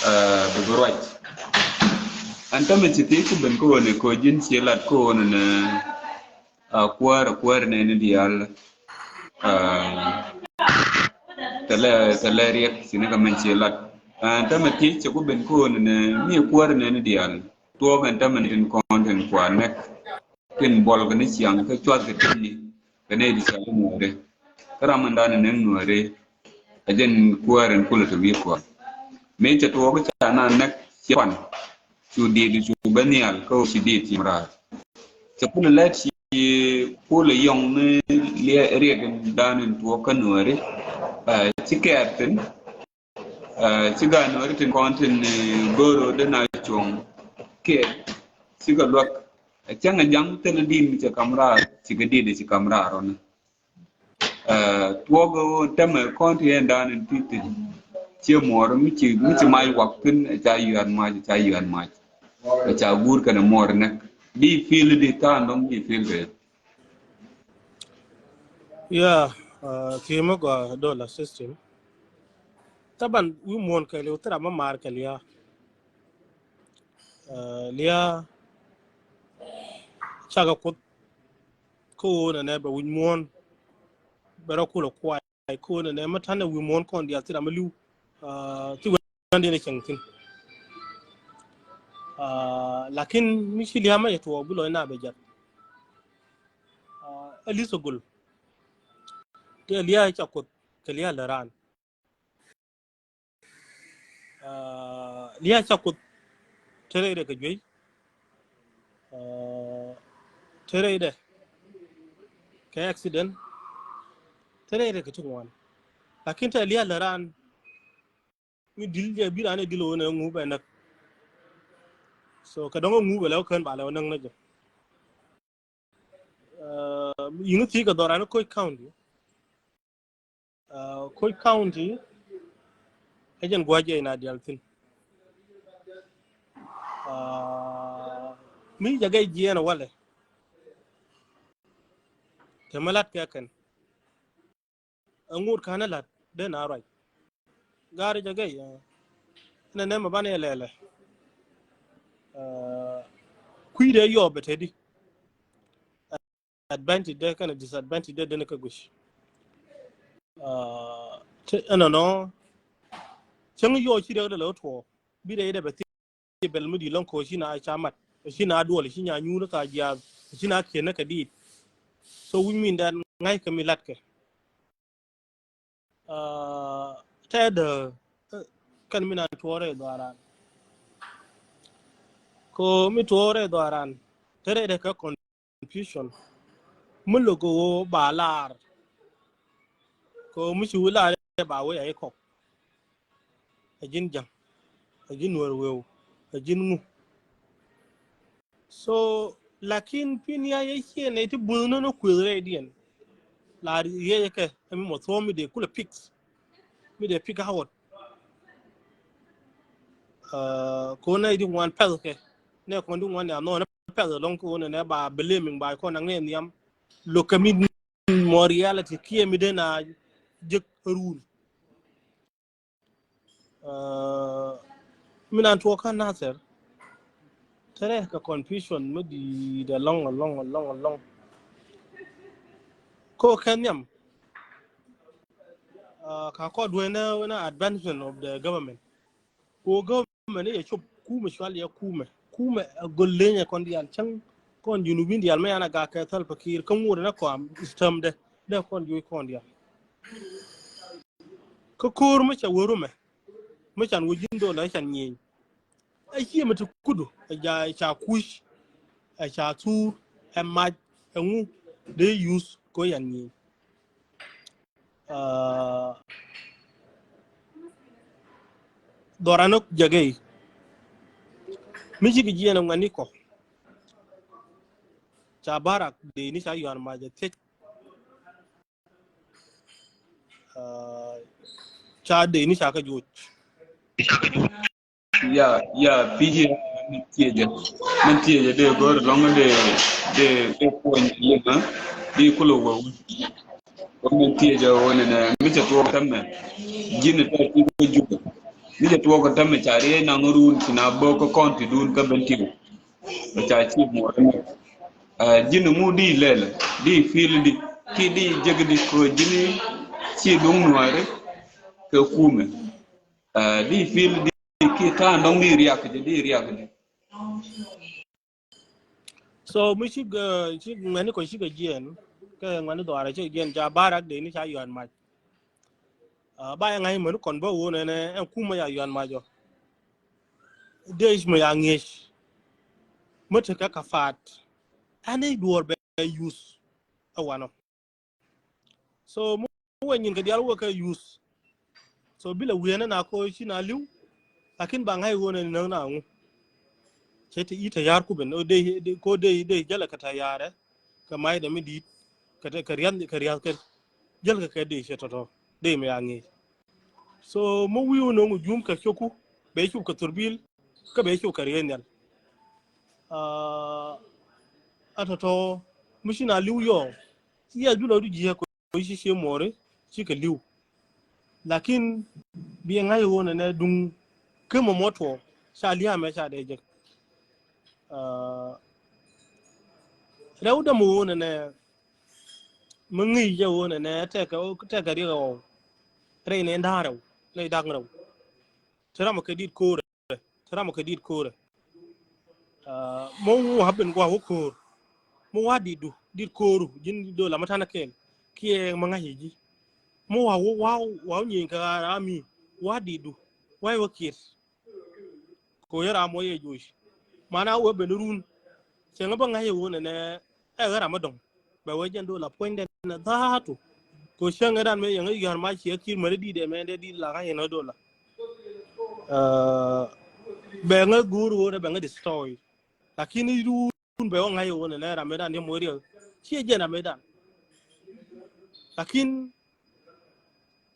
aa, bi bi ruac. Ɛn tämɛ ci thiec ti ben kä ɣöö ni ko̱ ji̱n ci lat kä ɣöö ni nɛ, aa, kuäär, kuäär nɛɛni diaal. Aa, thilɛ, thilɛ riɛk ci ni kɛ mɛn ci lat. Ɛn tämɛ thiec cɛ ku ben ko̱o̱n ni mi kuäär ni ni diaal. Tuɔɔk ɛn tämɛ ni tin kɔn tin kua nɛk. Tin buɔl kɛ ni ciaŋ kä cuath kɛ tin ni kɛ ni di cɛ ni nuɔri. Kä ram ɛn dan ni nɛk nuɔri. Ɛ jɛn kuäär ɛn kulɛ ti wi̱i̱ kuäär. Mi cɛ tuɔɔk ca na nɛk ciɛ pan. Cu diit cu bä nhial kä ci diit ci raar. Cɛ kulɛ lɛt ci kulɛ yɔŋ ni liɛ riɛk dan in tuɔɔk kä nuɔri. Ci kɛɛr thin. Ci gaat nuɔri tin kɔn tin go̱o̱r rot den a cuɔ̱ŋ kɛɛr. Ci kɛ luäk. Cäŋ a jaŋ thil diit mi cɛ kam raar ci kɛ diit ci kam raar rɔni. Tuɔɔk tämɛ kɔn ti ɛn dan in ti ti. Ciɛ muɔr mi ci mi ci mac wak thin ca yuan mac ca yuan mac. Ca guur kɛnɛ muɔr nɛk. Di feel di tha̱a̱ŋ dɔŋ di feel kɛ. Yeah, uh, ti mi gɔaa dola system. Taban wi̱i̱ muɔ̱ɔ̱n kɛ liw thira ma maar kɛ lia̱a̱. Uh, lia̱a̱ cakɛ kuth. Kä ɣöö nɛnɛ bɛ wi̱c muɔ̱ɔ̱n bɛ rɔ kulɛ kuay kä ɣöö nɛnɛ mä ta̱nɛ wi̱c muɔ̱ɔ̱n kɔn diaal thira mi li̱w. Ti wendin cieŋ thin. Lakin mi ci lia̱a̱ mä yɛ tuɔɔk bi lɔc na bɛ jat. Ɛ li̱th ɛ gol. Ti ɛ lia̱a̱ ca kuoth kɛ lia̱a̱ lɛ raan. Lia̱a̱ ca kuoth te rɛydɛ kɛ juey. Te rɛydɛ kɛ accident. Te rɛydɛ kɛ ti ŋuan. Lakin te lia̱a̱ lɛ raan mi dil jɛ bi raan ɛ dil ɣöö nɛ ŋu bɛ näk. So kɛ dɔ̱ŋ ɛ ŋu bɛ lɛ wä kään ba lɛ wä näk nä jɛ. Yiŋ thi̱i̱ kɛ dhɔran Koch County. Koch County ɛ jɛn gua̱c jɛ in a dial thin. Mi jɛ gɛy jiɛɛn walɛ. Te mi lat kɛ kɛn. Ɛ ŋot ka̱n ɛ lat den a ruac. Gaari jɛ gɛy. Ɛn ɛ nɛmɛ banɛ lɛlɛ. Kui̱dɛ yɔɔp bɛ te di. Advantage dɛ kɛnɛ disadvantage dɛ den kä guic. Ɛnɔnɔ cäŋ yɔɔ ci riɛk dɛ lɛ wä tuɔɔk bi dɛ idɛ bɛ thi bɛl mi di lɔŋ kɛ wä ci na ca mat ci na duɔl ci nya nyuur ka jiath ci na kiɛn nä kɛ diit. So wi̱c min dɛn ŋa̱c kɛ mi lat kɛ. Tɛdɛ kɛn mi na tuɔɔrɛ dhɔaran. Ko mi tuɔɔrɛ dhɔaran tɛrɛ dɛ kɛ kɔn confusion. Mi lo̱k kɛ ɣöö ba lar kɛ ɣöö mi ci wi̱i̱ lar ba wee a ikɔk. A ji̱n ja̱ŋ, a ji̱n nuɔr wëw, a ji̱n ŋu. So lakin pin ya yɛ ciɛ nɛy ti buth nɔnɔ kuëth rɛydiɛn. La riɛcɛ kɛ mi mɔ thuɔ̱ɔ̱m mi dee kulɛ pick, mi dee pick out. Ko nɛy di ŋuan pɛth kɛ nɛ kɔn di ŋuan ya nɔn pɛth lɔŋ ko nɛ ba blaming ba kɔn naŋ nɛ nhiam. Lo̱k kɛ mi mɔ reality kiɛ mi den a jek run. Min an tuɔk kä Nasir tɛrɛ kɛ confusion mi di dɛ lɔŋ lɔŋ lɔŋ lɔŋ. Ko kɛ nhiam ka kɔ duenɛ wena advancement of the government. Ko government ni yɛ cop kumɛ cual yɛ kumɛ kumɛ a gol lenyɛ kɔn dial cäŋ kɔn junubin dial mɛ yana gak kɛ Salva Kiir kä ŋuɔt na kɔam stem dɛ dɛ kɔn juɔc kɔn dial. Kä ko̱r mi ca wä rumɛ mi can wä ji̱n dola can nyieny. A ciɛ mi ti kudu a ja ca kuc a ca thur a mac a ŋu dee yuth ko yan nyieny. Dhɔran ɔ jagɛy mi ci kɛ jiɛn ɛ ŋuɛ̈ni kɔ. Ca barak dee ni ca yuan mac ɛ thiec. Ca dee ni ca kä juuc. Ya ya piji. Min tiejɛ min tiejɛ dee go̱o̱r lɔŋ dee dee dee puɔny lima di kulɛ wä wä. Min tiejɛ wä nɛ nɛ mi cɛ tuɔk tämɛ. Ji̱n tɛ ti kä jupɛ mi cɛ tuɔk tämɛ ca riey naŋ run ci na bok kä kɔn ti dun kä ben tiw. Ca ci muɔr ni ji̱n ŋu di lɛl di fil di ki di jek di ko ji̱n ci duŋ nuɔri kɛ kumɛ. Uh, di feel di ki kan dong di riak di, di riak di. So mi cik, uh, cik ŋuɛni kɔ cik a jiɛn kɛ ŋuɛni dhɔaarɛ cik jiɛn ca barak de ni ca yuan mac. Uh, ba yɛ ŋa̱c mɛni kɔn bä wun ɛn ɛn kum mɛ ya yuan mac ɔ. Dec mɛ ya ŋiec mɛ tekɛ ka faat. Ɛn i̱ duɔɔr bɛ yuth ɛ wanɔ. So mi wee nyin kɛ dial wee kɛ yuth. So bilɛ wienɛ na ko ci na liw. Lakin ba ŋa̱c wun ɛn näŋ na ŋu. Cɛ ti i̱ tɛ yar kuben o dee ko dee dee jälɛ kɛ tɛ yarɛ. Kɛ mac dɛ mi di̱i̱t kɛ tɛ kɛ riath kɛ riath kɛ jäl kɛ kɛ dee cɛ tɔtɔ dee mi a ŋi̱i̱c. So mi wi̱i̱ wä no̱o̱ŋ jum kɛ coku bɛ cop kɛ thurbil kä bɛ cop kɛ riee nhial. A tɔtɔ mi ci na li̱w yɔɔ ci yɛ julɔ du jiɛ kɔ ci cie muɔri ci kɛ li̱w. Lakin biɛ ŋa̱c wä nɛ nɛ duŋ kä mɔ mɔ tuɔ ca lia̱a̱ mɛ ca dee jek. Rɛw däm wä nɛ nɛ mi ŋi̱i̱c jɛ wä nɛ nɛ tɛkɛ tɛkɛ riɛk ɛ ɣɔw. Rɛy nɛ da̱a̱ rɛw nɛ da̱a̱ rɛw. Te ram kɛ dit ko̱o̱rɛ te ram kɛ dit ko̱o̱rɛ. Mɔ wä ben gua wä ko̱o̱r mɔ wa dit du dit ko̱o̱ru ji̱n dola ma tanɛ kɛl kiɛ ma ŋa̱c ji̱. Mɔ wa wä wa wa nyieeny kɛ ram mi wa dit du wa wä kiɛt. Ko yɛ ram wä yɛ joc mana wä ben run. Cɛ ŋä bä ŋa̱c wä nɛ nɛ ɛ ɣä ram mi dɔŋ. Bɛ wee jɛn dol a puɔ̱nydɛ na dhaatu. Ko cäŋ ɛ dan mɛ yɛŋ ɛ yɔ̱r ma ciɛ kir mɛ di dɛ mɛ dɛ di la ŋa̱c yɛn ɛ dol a. Bɛ ŋä guur wä dɛ bɛ ŋä destroy. Lakin i̱ duun bɛ wä ŋa̱c wä nɛ nɛ ram mɛ dan yɛ mɔ riɛk ciɛ jɛn ram mɛ dan. Lakin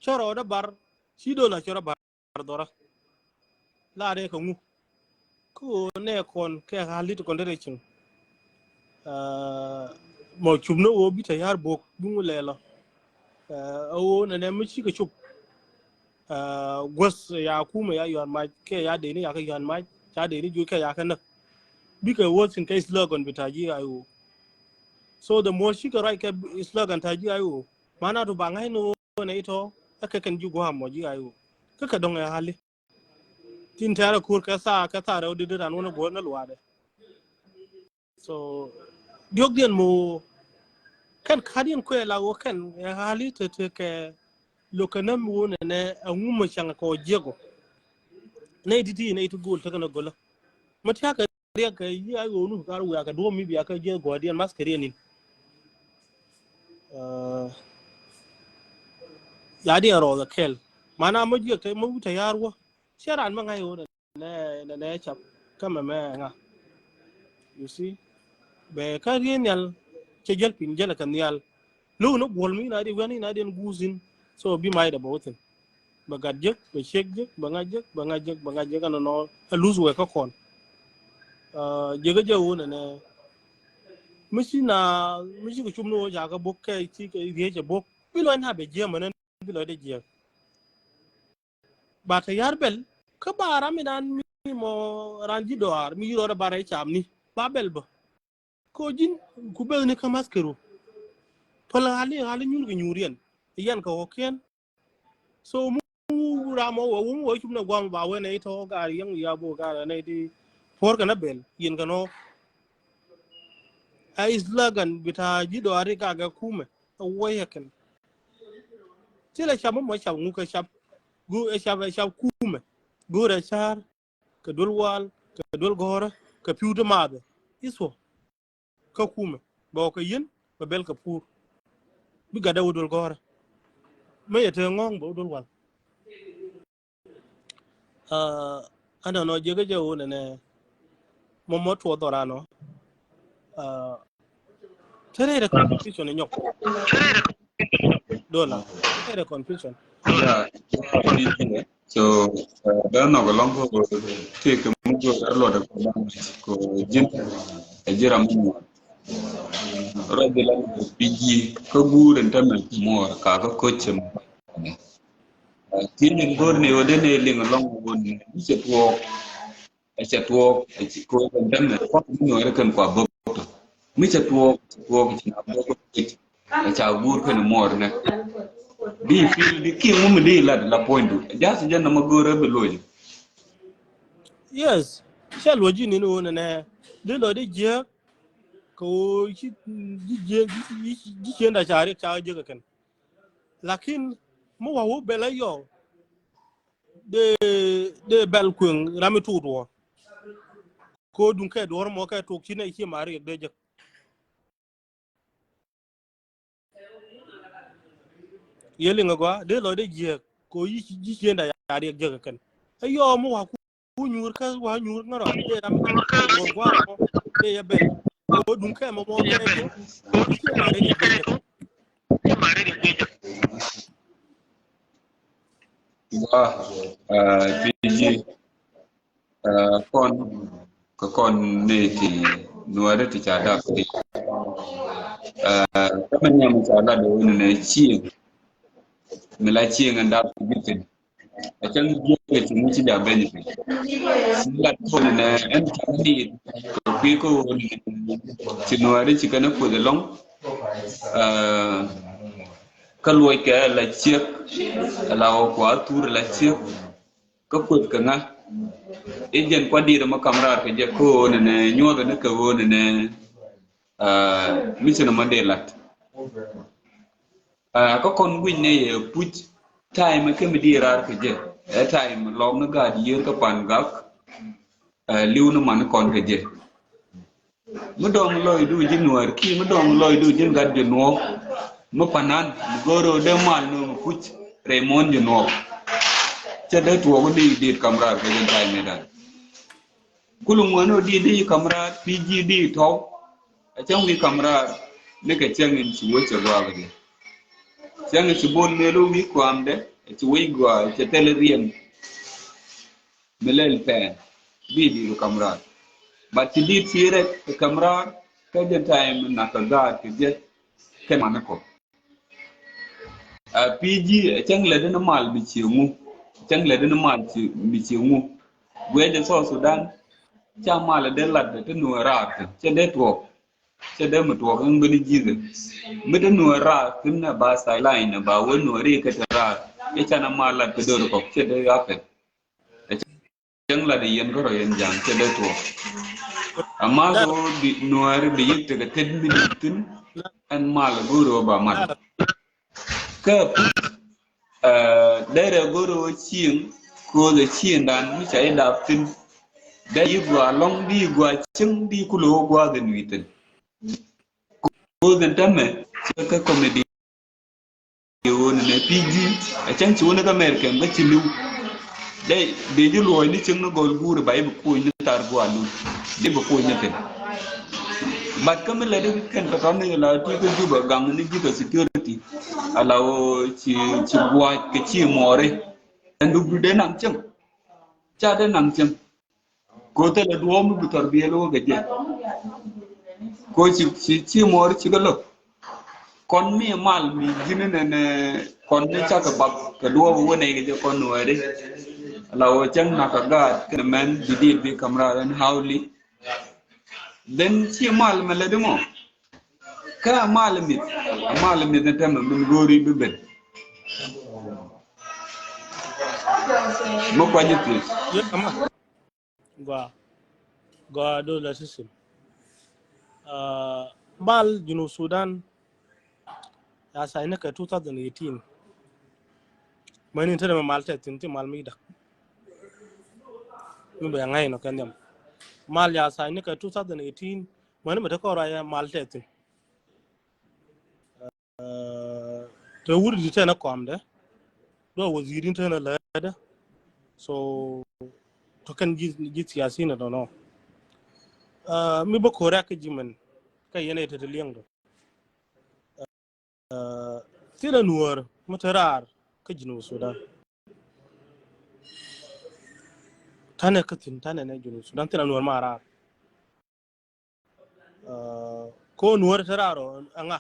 cɔrɔ dɛ bar ci dol a cɔrɔ bar. Dhɔra la rɛ kɛ ŋu. Kä ɣöö nɛ kɔn kɛ ɣa̱l dit kɔn derɛ cieŋ. Mɔ cup ni ɣöö bi tɛ ya̱r bok bi ŋu lɛlɔ. Ɣöö nɛnɛ mi cikɛ cup. Guäth ya kumɛ ya yuan mac kɛ ya dee ni ya kɛ yuan mac ca dee ni juc kɛ ya kɛ näk. Bikɛ worse in kɛ slogan bi ta̱ ji̱ ay ɣöö. So the more cikɛ ruac kɛ slogan ta̱ ji̱ ay ɣöö. Mana tu ba ŋa̱c ni ɣöö nɛ itɔ ɛ kɛ kɛn ji̱ gua̱a̱m mɔ ji̱ ay ɣöö. Kä kɛ dɔ̱ŋ ɛ ɣa̱li. Tin tɛrɛ kur kɛ thaa kɛ thaa rɛw dit ran wä ni guɔ̱r ni luaadɛ. So diɔ̱kdiɛn mi wä kɛn ka̱diɛn kuɛ la wä kɛn ɛ ɣa̱li te te kɛ lo̱k kɛ näm mi wä nɛnɛ ɛ ŋumä caŋ kɛ wä jiɛk wä. Nɛy ti ti nɛy ti go̱o̱l tekɛ ni go̱lä. Mi tia̱kɛ riɛk kɛ yi a yo̱o̱nu kar wiaa kɛ duɔ̱ɔ̱p mi bia kɛ jiɛk gua̱diɛn maskɛ riɛn in. Ya diɛn rɔɔth ɛ kɛl mana mi jiɛk te mi wi̱c te ya̱r wä. Ciɛ raan mi ŋa̱c ɣöö nɛ nɛ nɛ cap kä mɛ mɛ ŋa. You see bɛ kä riee nhial cɛ jäl piny jäl kɛ nhial. Lo̱w ni guɔl mi na di wian ni na di ɛn guus in. So bi mac dɛ bɛ wä thin bɛ gat jek bɛ ciek jek bɛ ŋa̱c jek bɛ ŋa̱c jek bɛ ŋa̱c jek ɛn nɔ ɛ luth wɛ kä kɔn. Jek kä jɛ ɣöö nɛ nɛ mi ci na mi ci kɛ cum ni ɣöö ca kɛ bok kɛ ci kɛ riee cɛ bok bi lɔc na bɛ jiɛm ɛn bi lɔc dɛ jiɛk. Ba te yar bɛl kä ba ram mi dan mi mɔ ran ji̱ dɔaar mi rɔɔdɛ ba rɛy cam ni ba bɛl bä. Ko ji̱n ku beth ni kä maskɛru päl ɣali ɣali nyuur kɛ nyuur yɛn yɛn kɛ ɣɔkiɛn. So mu ram mɔ wä wum wä cum na guam ba wä nɛ itɔ gar yɛŋ ya bo gar nɛ ti puɔr kɛ na bɛl yɛn kɛ nɔ. A islagan bita ji̱ dɔaar ri ka gɛ kumɛ. Ɛ wuɔyɛ kɛn. Thilɛ cap mɔ mɔ cap ŋu kɛ cap gu ɛ cap ɛ cap kumɛ. Go̱o̱rɛ ca̱a̱r kɛ duel wal kɛ duel gɔ̱rä kɛ pi̱w ti maathɛ. Ithuɔ kä kumɛ bɛ wä kɛ yien bɛ bɛl kɛ puur. Bi gatdɛ wä duel gɔ̱rä. Mëë yɛ te ŋɔ̱ɔ̱ŋ bɛ wä duel wal. Ɛn nɔ jiɛk jɛ wun ɛnɛ mɔmɔ tuɔ dhɔran ɔ. Tɛrɛ rɛ confusion nyɔk. Dola tɛrɛ rɛ confusion. Yeah, so bɛ nɔk lɔŋ ko tëë kɛ muk ko luɔt ko ji̱n ɛ ji̱ ram muk. Rɔ bi la bi ji̱ kä guur ɛn tämɛ muɔɔr ka kä koc cɛ muk. Tin in go̱r ni wä den ɛ liŋ lɔŋ wä ni mi cɛ tuɔɔk. Ɛ cɛ tuɔɔk ɛ ci ko̱r kɛ dämɛ kɔn mi nuɔri kɛn kua bok tɔ mi cɛ tuɔɔk cɛ tuɔɔk ci na bok tɔ ci ɛ ca guur kɛn muɔr nɛ. Di feel di kiɛ ŋu mi di lat la puɔ̱nydu. Just jɛn nɔmɔ go̱o̱rɛ bi luɔc. Yes. Cɛ luɔc ji̱ ni ni wun nɛ. Di lɔ di jiɛk. Kɛ woo ji̱ jiɛk ji̱ ciënda ca riɛk ca jiɛk kɛn. Lakin mi wa wä bɛl a yɔ. Dee dee bɛl kueŋ ram mi tuut wä. Ko duŋ kɛ duɔr mɔ kɛ tuɔk ci nɛ ci ma riɛk dee jek. Yeli ŋa gua dee lɔ dee jiɛk ko yi ci jiɛnda ya riɛk jek kɛn. Ɛ yɔ mi wa ku nyuur kä wa nyuur ŋa rɔ dee ram mi tuut wä gua mɔ dee yɛ bɛl. Ko duŋ kɛ mɔ mɔ kɛ jek. Ci ma riɛk dee jek. Gua, ah, ti ji̱, ah, kɔn, kɛ kɔn ni ti nuɔri ti ca dap ti. Ah, kä mi nyam ca la do ni ne cieŋ. Mi la cieŋ en dap ti bitin. A cäŋ jiɛk ti mi ci dap ben ti. Ci la tol ni ne en ca ni kɛ kui̱ kä wun ni ti nuɔri ci kɛn kuoth ɛlɔŋ. Ah, kä luɔc kɛ la ciek, la wä kua thur la ciek. Kä kuoth kɛ ŋa i̱ jɛn kua diet mɔ kam raar kɛ jɛ kä ɣöö nɛnɛ nyuɔth ni kɛ ɣöö nɛnɛ, ah, mi ci nɔmɔ dee lat. Ah, kä kɔn guic nɛ yɛ puc time kɛ mi dee raar kɛ jɛ. Ɛ time lɔk ni gaat yiër kä pan gak, ah, li̱w ni man kɔn kɛ jɛ. Mi dɔŋ lɔcdu ji̱ nuäär kiɛ mi dɔŋ lɔcdu ji̱ gat ji̱ nuɔɔk. Mi panan mi go̱o̱r ɣöö dee mal ni mi kuc rɛy muɔ̱ɔ̱n ji̱ nuɔɔk. Cɛ dee tuɔɔk ni dit kam raar kɛ jɛn ta̱a̱ mëëdan. Kul ŋuäni ɣöö dit di kam raar pi̱i̱ ji̱ di tɔ̱w. Ɛ cäŋ wi̱i̱ kam raar ni kɛ cäŋ in ci wec cɛ gua̱a̱k di. Cäŋ in ci bol mëël ɣöö wi̱i̱ kua̱a̱mdɛ ɛ ci wec gua̱a̱k cɛ thil riɛm. Mi lɛl pɛn bi di̱i̱t kam raar. But ti di̱i̱t ti rɛk kam raar kä jɛ time nak kä gaat kɛ jɛ kɛ mani kɔ. A pi̱i̱ ji̱ a cäŋ lɛ dini mal bi ci ŋu, a cäŋ lɛ dini mal ci bi ci ŋu. Guɛ jɛ South Sudan ca mal dee lat ti nuɛ raar ti cɛ dee tuɔk. Cɛ dee mi tuɔk in bini ji̱ mi dee nuɛ raar ti na ba sideline ba wee nuɛ ri kɛ ti raar. Cɛ ca na mal lat ti dee kɔk cɛ dee yapɛ. Cäŋ la di yɛn kärɔ yɛn ja̱a̱ŋ cɛ dee tuɔɔk. Ama so bi nuääri bi yik tekɛ tet mi di thin ɛn mal go̱o̱ri wä ba mal. Kä puc, eh, derɛ go̱o̱ri wä cieŋ ko̱o̱th ɛ cieŋdan mi ca yi dap thin. Dee yi gua lɔŋ di gua cieŋ di kulo wä gua dhin wi̱i̱ thin. Ko̱o̱th ɛn tämɛ cɛ kä comedy. Wun ni P G a cäŋ ci wun ni kä America kä ci li̱w. Dee dee ji̱ luɔ̱ɔ̱c ni cieŋ ni gɔl guuri ba i̱ bi kuɔ̱ny ni tar gua̱a̱ lun. Dee bi kuɔ̱ny ni kɛn. But kä mi lɛ di kɛn kɛ tɔ̱ ni la ti kä Juba gaŋ ni ji̱ kä security. Ala wä ci ci gua̱a̱c kɛ ci mɔɔri. Ɛn duk du dee naŋ cieŋ. Ca dee naŋ cieŋ. Ko thilɛ duɔ̱ɔ̱p mi bi thɔr biɛl wä kɛ jɛ. Ko ci ci ci mɔɔr ci kä lo̱k. Kɔn mi mal mi ji̱n nɛn kɔn ni cakɛ bap kɛ duɔ̱ɔ̱p wä nɛy kɛ jɛ kɔn nuɛɛri. La wä cäŋ nak kɛ gaat kɛn mɛn bi diit bi kam raar ɛn hawli. Then ci mal mɛ lɛ di mɔ. Kä a mal mith a mal mith ni tɛmɛ min go̱o̱ri bi ben. Mi kuany thiec. Gua gua do la system. Ah, mal Junub Sudan ya sign kɛ two thousand eighteen. Mani tɛrɛ ma mal tɛ tin ti mal mi dak. Mi bɛ ŋa̱i nɔ kɛ nhiam. Mal ya sign kɛ two thousand eighteen. Mani mɛ tɛ kɔrɔ ya mal tɛ tin. Te wuri di tɛnɛ kɔmdɛ. Dua waziri tɛnɛ lɛdɛ. So to kɛn ji̱ ji̱ siyasi na dɔnɔ. Mi bä korak kä ji̱ mɛn kä yɛn ɛ tɛtɛ liɛŋ dɔ. Thilɛ nuɔr mi te raar kä Junub Sudan. Tanɛ kä thin tanɛ nɛ Junub Sudan thilɛ nuɔr ma raar. Ko nuɔr te raar ɔ ɛŋa.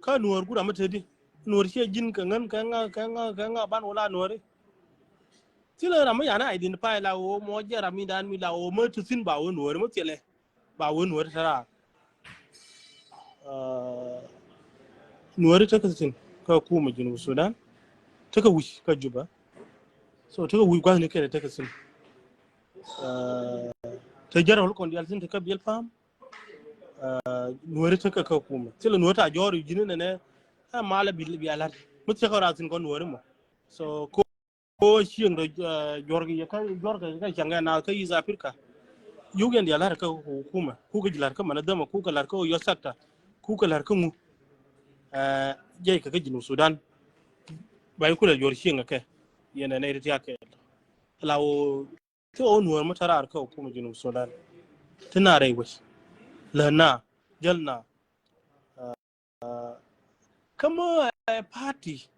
Kä nuɔr gura mi te di nuɔr ciɛ ji̱n kɛ ŋän kɛ ŋa kɛ ŋa kɛ ŋa ban wala nuɔri. Thilɛ ram mi yan identify la woo mɔ jɛ ram mi dan mi la woo mɔ ti thin ba woo nuɔri mɔ thilɛ ba woo nuɔri te raar. Nuääri tekɛ thi̱n kä kumɛ Junub Sudan. Tekɛ wi̱c kä Juba. So tekɛ wi̱c gua̱thni kɛn tekɛ thi̱n. Te jɛrɛ wä kɔn dial thi̱n te kä biɛl pa̱a̱m. Nuääri tekɛ kä kumɛ thilɛ nuääri ta jɔɔr ji̱n nɛnɛ. Ɛ malɛ bi bi alat mi thiɛk kä rath thi̱n kɔn nuääri mɔ. So ko ko cieŋ rɔ juɔr kɛ kä juɔr kɛ kä cäŋ ɛ na kä East Africa. Yuk yɛn dial lar kä kumɛ kukɛ ji̱ lar kä mɛn dhämɛ kukɛ lar kä yɔ sector kukɛ lar kä ŋu. Jɛy kɛ kä Junub Sudan. Ba i̱ kulɛ juɔr cieŋ kɛ yɛn ɛ nɛy ti tiak kɛ la wä. Ti ɣɔw nuäär mi te raar kä kumɛ Junub Sudan. Ti na rɛy wec lä na jäl na. Kä mä ɛ party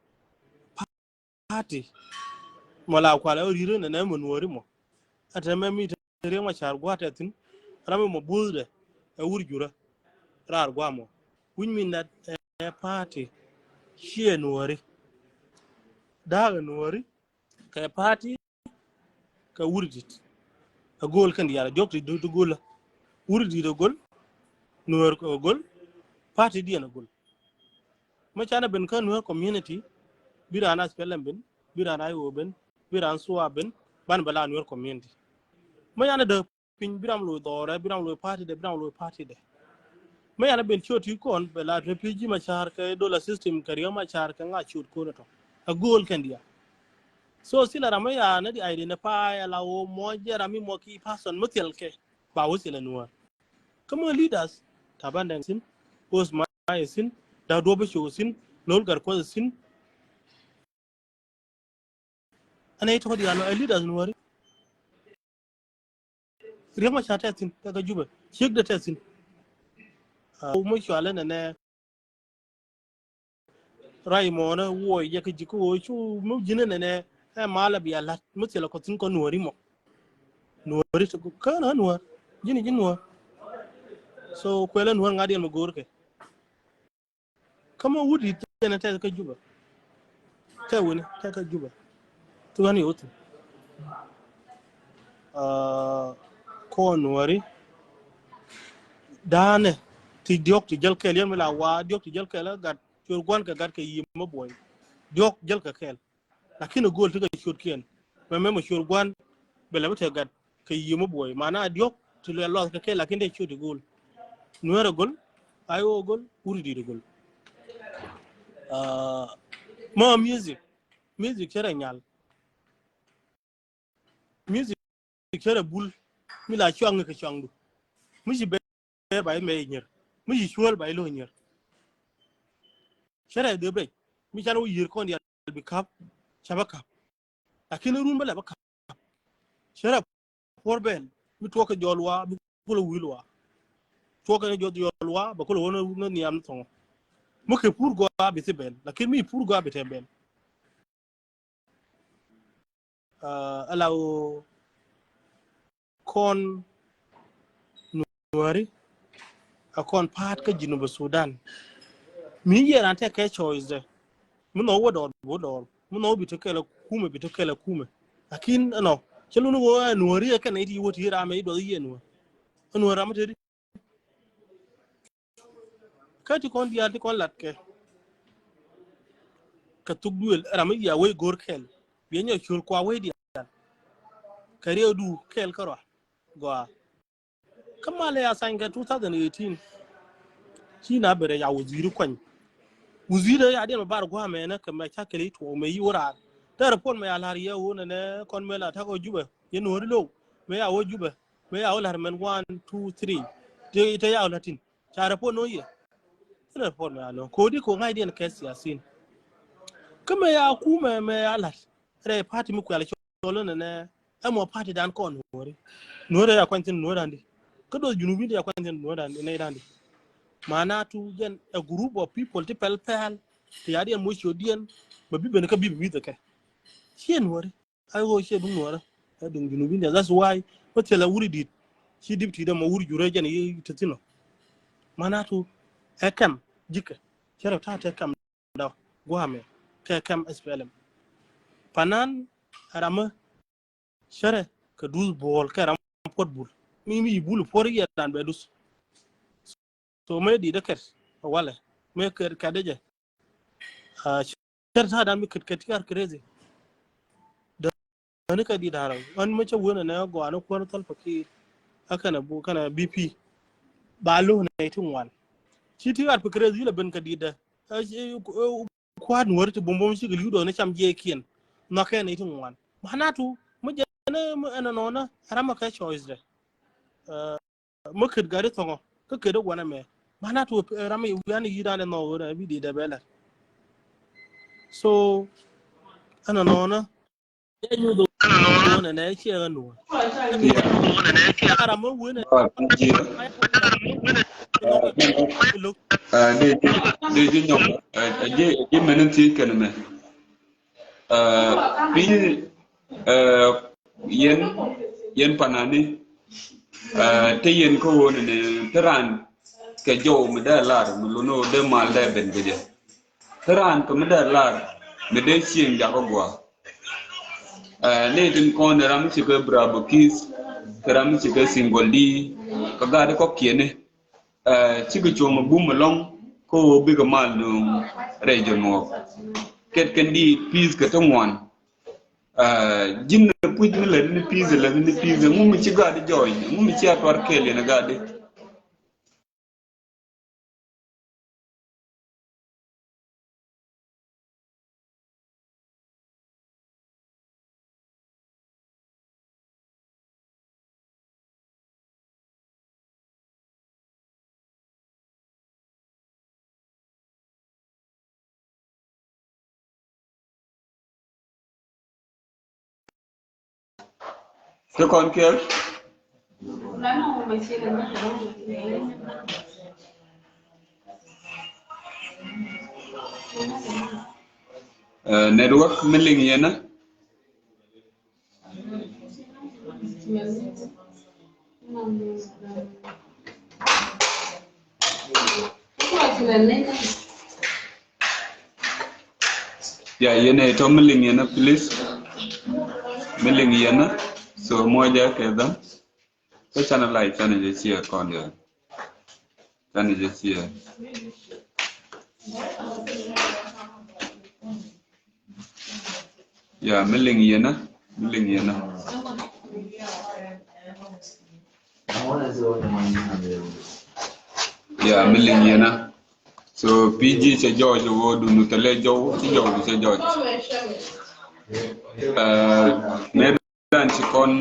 party mɔ la kual ɛ ri̱rä nɛ nɛ mɔ nuääri mɔ. Ɛ te mɛ mi te Riek Machar gua̱a̱t ɛ thi̱n ram mɔ buuthdɛ ɛ wur jurä raar gua̱a̱ mɔ. Which mean that ɛ party ciɛ nuääri da̱a̱k ɛ nuääri. Kɛ party kɛ wur dit. Ɛ go̱o̱l kɛn diaal ɛ diɔ̱k ti go̱o̱l. Wur dit ɛ go̱o̱l. Nuäär ɛ go̱o̱l. Party diɛn ɛ go̱o̱l. Mä canɛ ben kä nuäär community. Bi raan a spelɛm ben bi raan a iwö ben bi raan sua ben. Ban bɛ la nuäär community. Mä canɛ dee piny bi ram loc dhɔrɛ bi ram loc party dɛ bi ram loc party dɛ. Mä yan ben ciöt ti kɔn bɛ la refugee Machar kɛ dollar system kɛ Riek Machar kɛ ŋa ciöt kɔn tɔ. A goal kɛn dia. So thilɛ ram mä ya nɛ di identify ala wä mɔ jɛ ram mi mɔ ki person mä thil kɛ ba wä thilɛ nuäär. Kä mä leaders Taban Deng thin, Osman thin, Dak Duɔp Cok thin, Lol Gatkuoth thin. Ɛn ɛ tɔ̱ diaal ɛ leaders nuääri. Riek Machar tɛ thi̱n tɛ kä Jubɛ ciek dɛ tɛ thi̱n. Wä mi cualɛ nɛnɛ ray mɔnɛ wuɔy jɛ kä ji̱ kä ɣöö cu mi ji̱n nɛnɛ ɛ malɛ bia la̱t mi thilɛ kɔ thi̱n kɔ nuääri mɔ. Nuääri kä na nuäär ji̱n ji̱n nuäär. So kuɛlɛ nuäär ŋa̱diɛn mi go̱o̱r kɛ. Kä ma wut i̱ tɛnɛ tɛth kä Jubɛ. Tɛ wini tɛ kä Jubɛ. Thi ɣän i̱ wä thi̱n. Kɔn wari da̱a̱nɛ ti diɔ̱k ti jäl kɛl yɛn mi la wa diɔ̱k ti jäl kɛl gat cuɔr gua̱n kɛ gat kɛ yiëë mä buɔy. Diɔ̱k jäl kɛ kɛl. Lakin a go̱o̱l ti kɛ ciötkiɛn mɛ mɛ mɛ ciöt gua̱n bɛ lɛ bi tɛ gat kɛ yiëë mi buɔy. Mana diɔ̱k ti luɛl lɔth kɛ kɛ lakin tɛ ciöt ti go̱o̱l. Nuɛɛr a go̱l, I O a go̱l, wut i̱ di̱i̱t a go̱l. Mɛ music, music cɛ rɛ nyal. Music cɛ rɛ bul mi la cuaŋ kɛ cuaŋdu. Mi ci bɛɛr ba imɛ inyier mi ci cuɔl ba ilo inyier. Cɛ rɛ dhep rɛc mi can wä yier kɔn dial bi kap. Ca bä kap. Lakin run bä lɛ bä kap. Cɛ rɛ puɔr bɛl mi tuɔk kɛ jɔl wa bi kulɛ wil wa. Tuɔk kɛ jɔl wa bɛ kulɛ wä ni niam ni thɔŋɔ. Mi kɛ pur gɔaa bi thi bɛl lakin mi pur gɔaa bi tɛ bɛl. Ala wä kɔn nuäri a kɔn pa̱a̱t kä Jinub Sudan. Mi yɛ ran tɛ kɛ choice dɛ mi nhɔk wä dɔɔr bi wä dɔɔr mi nhɔk bi te kɛl a kumɛ bi te kɛl a kumɛ. Lakin ɛnɔ cɛ lun wä ɛ nuäri ɛ kɛn iti wä ti ram ɛ iduɔth yɛ nuäär. Ɛ nuäär ram ɛ te di Kä ti kɔn diaal ti kɔn lat kɛ kɛ thuk duël ram mi yia wei go̱r kɛl. Biɛ nyɛ col kua wei diaal kɛ riɛw du kɛl kä rɔa gɔaa. Kä malɛ ya thany kɛ two thousand eighteen. Ci na bɛ rɛ ya waziri kuany. Waziri ya diɛn mɛ bar guamɛ nɛ kɛ mɛ ca kɛl i tuɔk mɛ yi wä raar. Tɛ report mɛ ya lar yɛ wä nɛ nɛ kɔn mɛ la takɔ Jubɛ yɛ nuɔri low mɛ ya wä Jubɛ. Mëë ya wä la̱r mɛn one, two, three. Te, te ya wä la̱r tin. Ca report no̱o̱ŋ yɛ. Te report mɛ ya no̱o̱ŋ. Kodi ko ŋa̱cdiɛn kɛ siasin. Kä mëë ya kumɛ mëë ya la̱r. Rɛy party mi kuɛl cɔl nɛ nɛ. Ɛmɔ party dan kɔn nuɔri. Nuɔri ya kuany thin nuɔri andi. Kä doth Junubin ya kuany thin nuɔri andi nɛy dandi. Manatu jɛn a group of people ti pɛl pɛl. Ti ya diɛn moc ciötdiɛn. Mɛ bi ben kä bi bi wi̱th kɛ. Ciɛ nuɔri. Ai ɣöö ciɛ duŋ nuɔrä ɛ duŋ Junubin diaal. That's why mä thilɛ wuri dit. Ci dip ti dɛ mɔ wuri jurɛ jɛn yi te thin ɔ. Manatu ɛ kɛm jikɛ cɛ rɛ ta̱a̱ tɛ kɛm dɔ guamɛ kɛ kɛm S P L M. Panan ɛ ramä cɛ rɛ kɛ duth buɔl kɛ ram puɔt bul mi mi bul puɔt yɛ dan bɛ duth. So mɛ dit ɛ kɛt ɛ walɛ mɛ kɛt kɛt ɛ jɛ. Cär ta̱a̱ dan mi kät kät ti gat crazy. Däni kɛ di̱t da̱a̱r ɣän mi cä wen ɛnɛ gɔaa ni kuäär Salva Kiir. A kɛnɛ bu kɛnɛ B P. Ba lo̱k nɛ ti ŋuan. Ci ti gat pi crazy ilɛ ben kɛ di̱t dɛ. Kua̱r nuɔ̱ri ti bumbum cikɛ li̱w dɔɔni cam jiɛkiɛn. Nhɔakɛ nɛ ti ŋuan. Manatu mi jɛ ɛnɛ ɛnɛ nɔnɔ ram a kɛ choice dɛ. Mi kät gat i̱ thɔŋɔ kä kät i̱ guanɛ mɛ. Manatu ram i̱ wian i̱ yi̱dan i̱ nhɔk ɣöö bi di̱t dɛ bɛ lɛr. So ɛnɔ nɔnɔ. Ɛ nyuth ɣöö nɛ nɛ ciɛ ɣän wä. Ram mi wen ɛ. Dee ji̱ nyɔk. Ji̱ mɛn in thiec kɛn mɛ. Piny yɛn yɛn panani. Te yɛn kä ɣöö nɛ nɛ te raan kɛ jɔw mi dee lar mi luni ɣöö dee mal dee ben kɛ jɛ. Te raan kɛ mi dee lar mi dee cieŋ jakä gua̱a̱. Ni tin kɔn ram mi cikɛ Bravo Kiss kɛ ram mi cikɛ Single D kɛ gat kɔkiɛni. Cikɛ cuɔ̱ŋ bum ɛlɔ̱ŋ kä ɣöö bikɛ mal nuŋ rɛy jɛ nuɔɔk. Kɛt kɛn di peace kɛ te ŋuan. Ji̱n puc ni lät ni peace lät ni peace ŋu mi ci gat di jɔɔny ŋu mi ci a tuar kɛɛl yɛn gat di. Ti kɔn kɛl. Network mi liŋ yɛn a. Ya yɛn a itɔ mi liŋ yɛn a, please. Mi liŋ yɛn a. So moja kɛ dham. Kä canɛ lai canɛ jɛ ciɛ kɔn yɛ. Canɛ jɛ ciɛ. Ya mi liŋ yɛn a, mi liŋ yɛn a. Ya mi liŋ yɛn a. So P G cɛ jɔɔc wä dunu tɛ lɛ jɔw ci jɔw du cɛ jɔɔc. Mɛ dan ci kɔn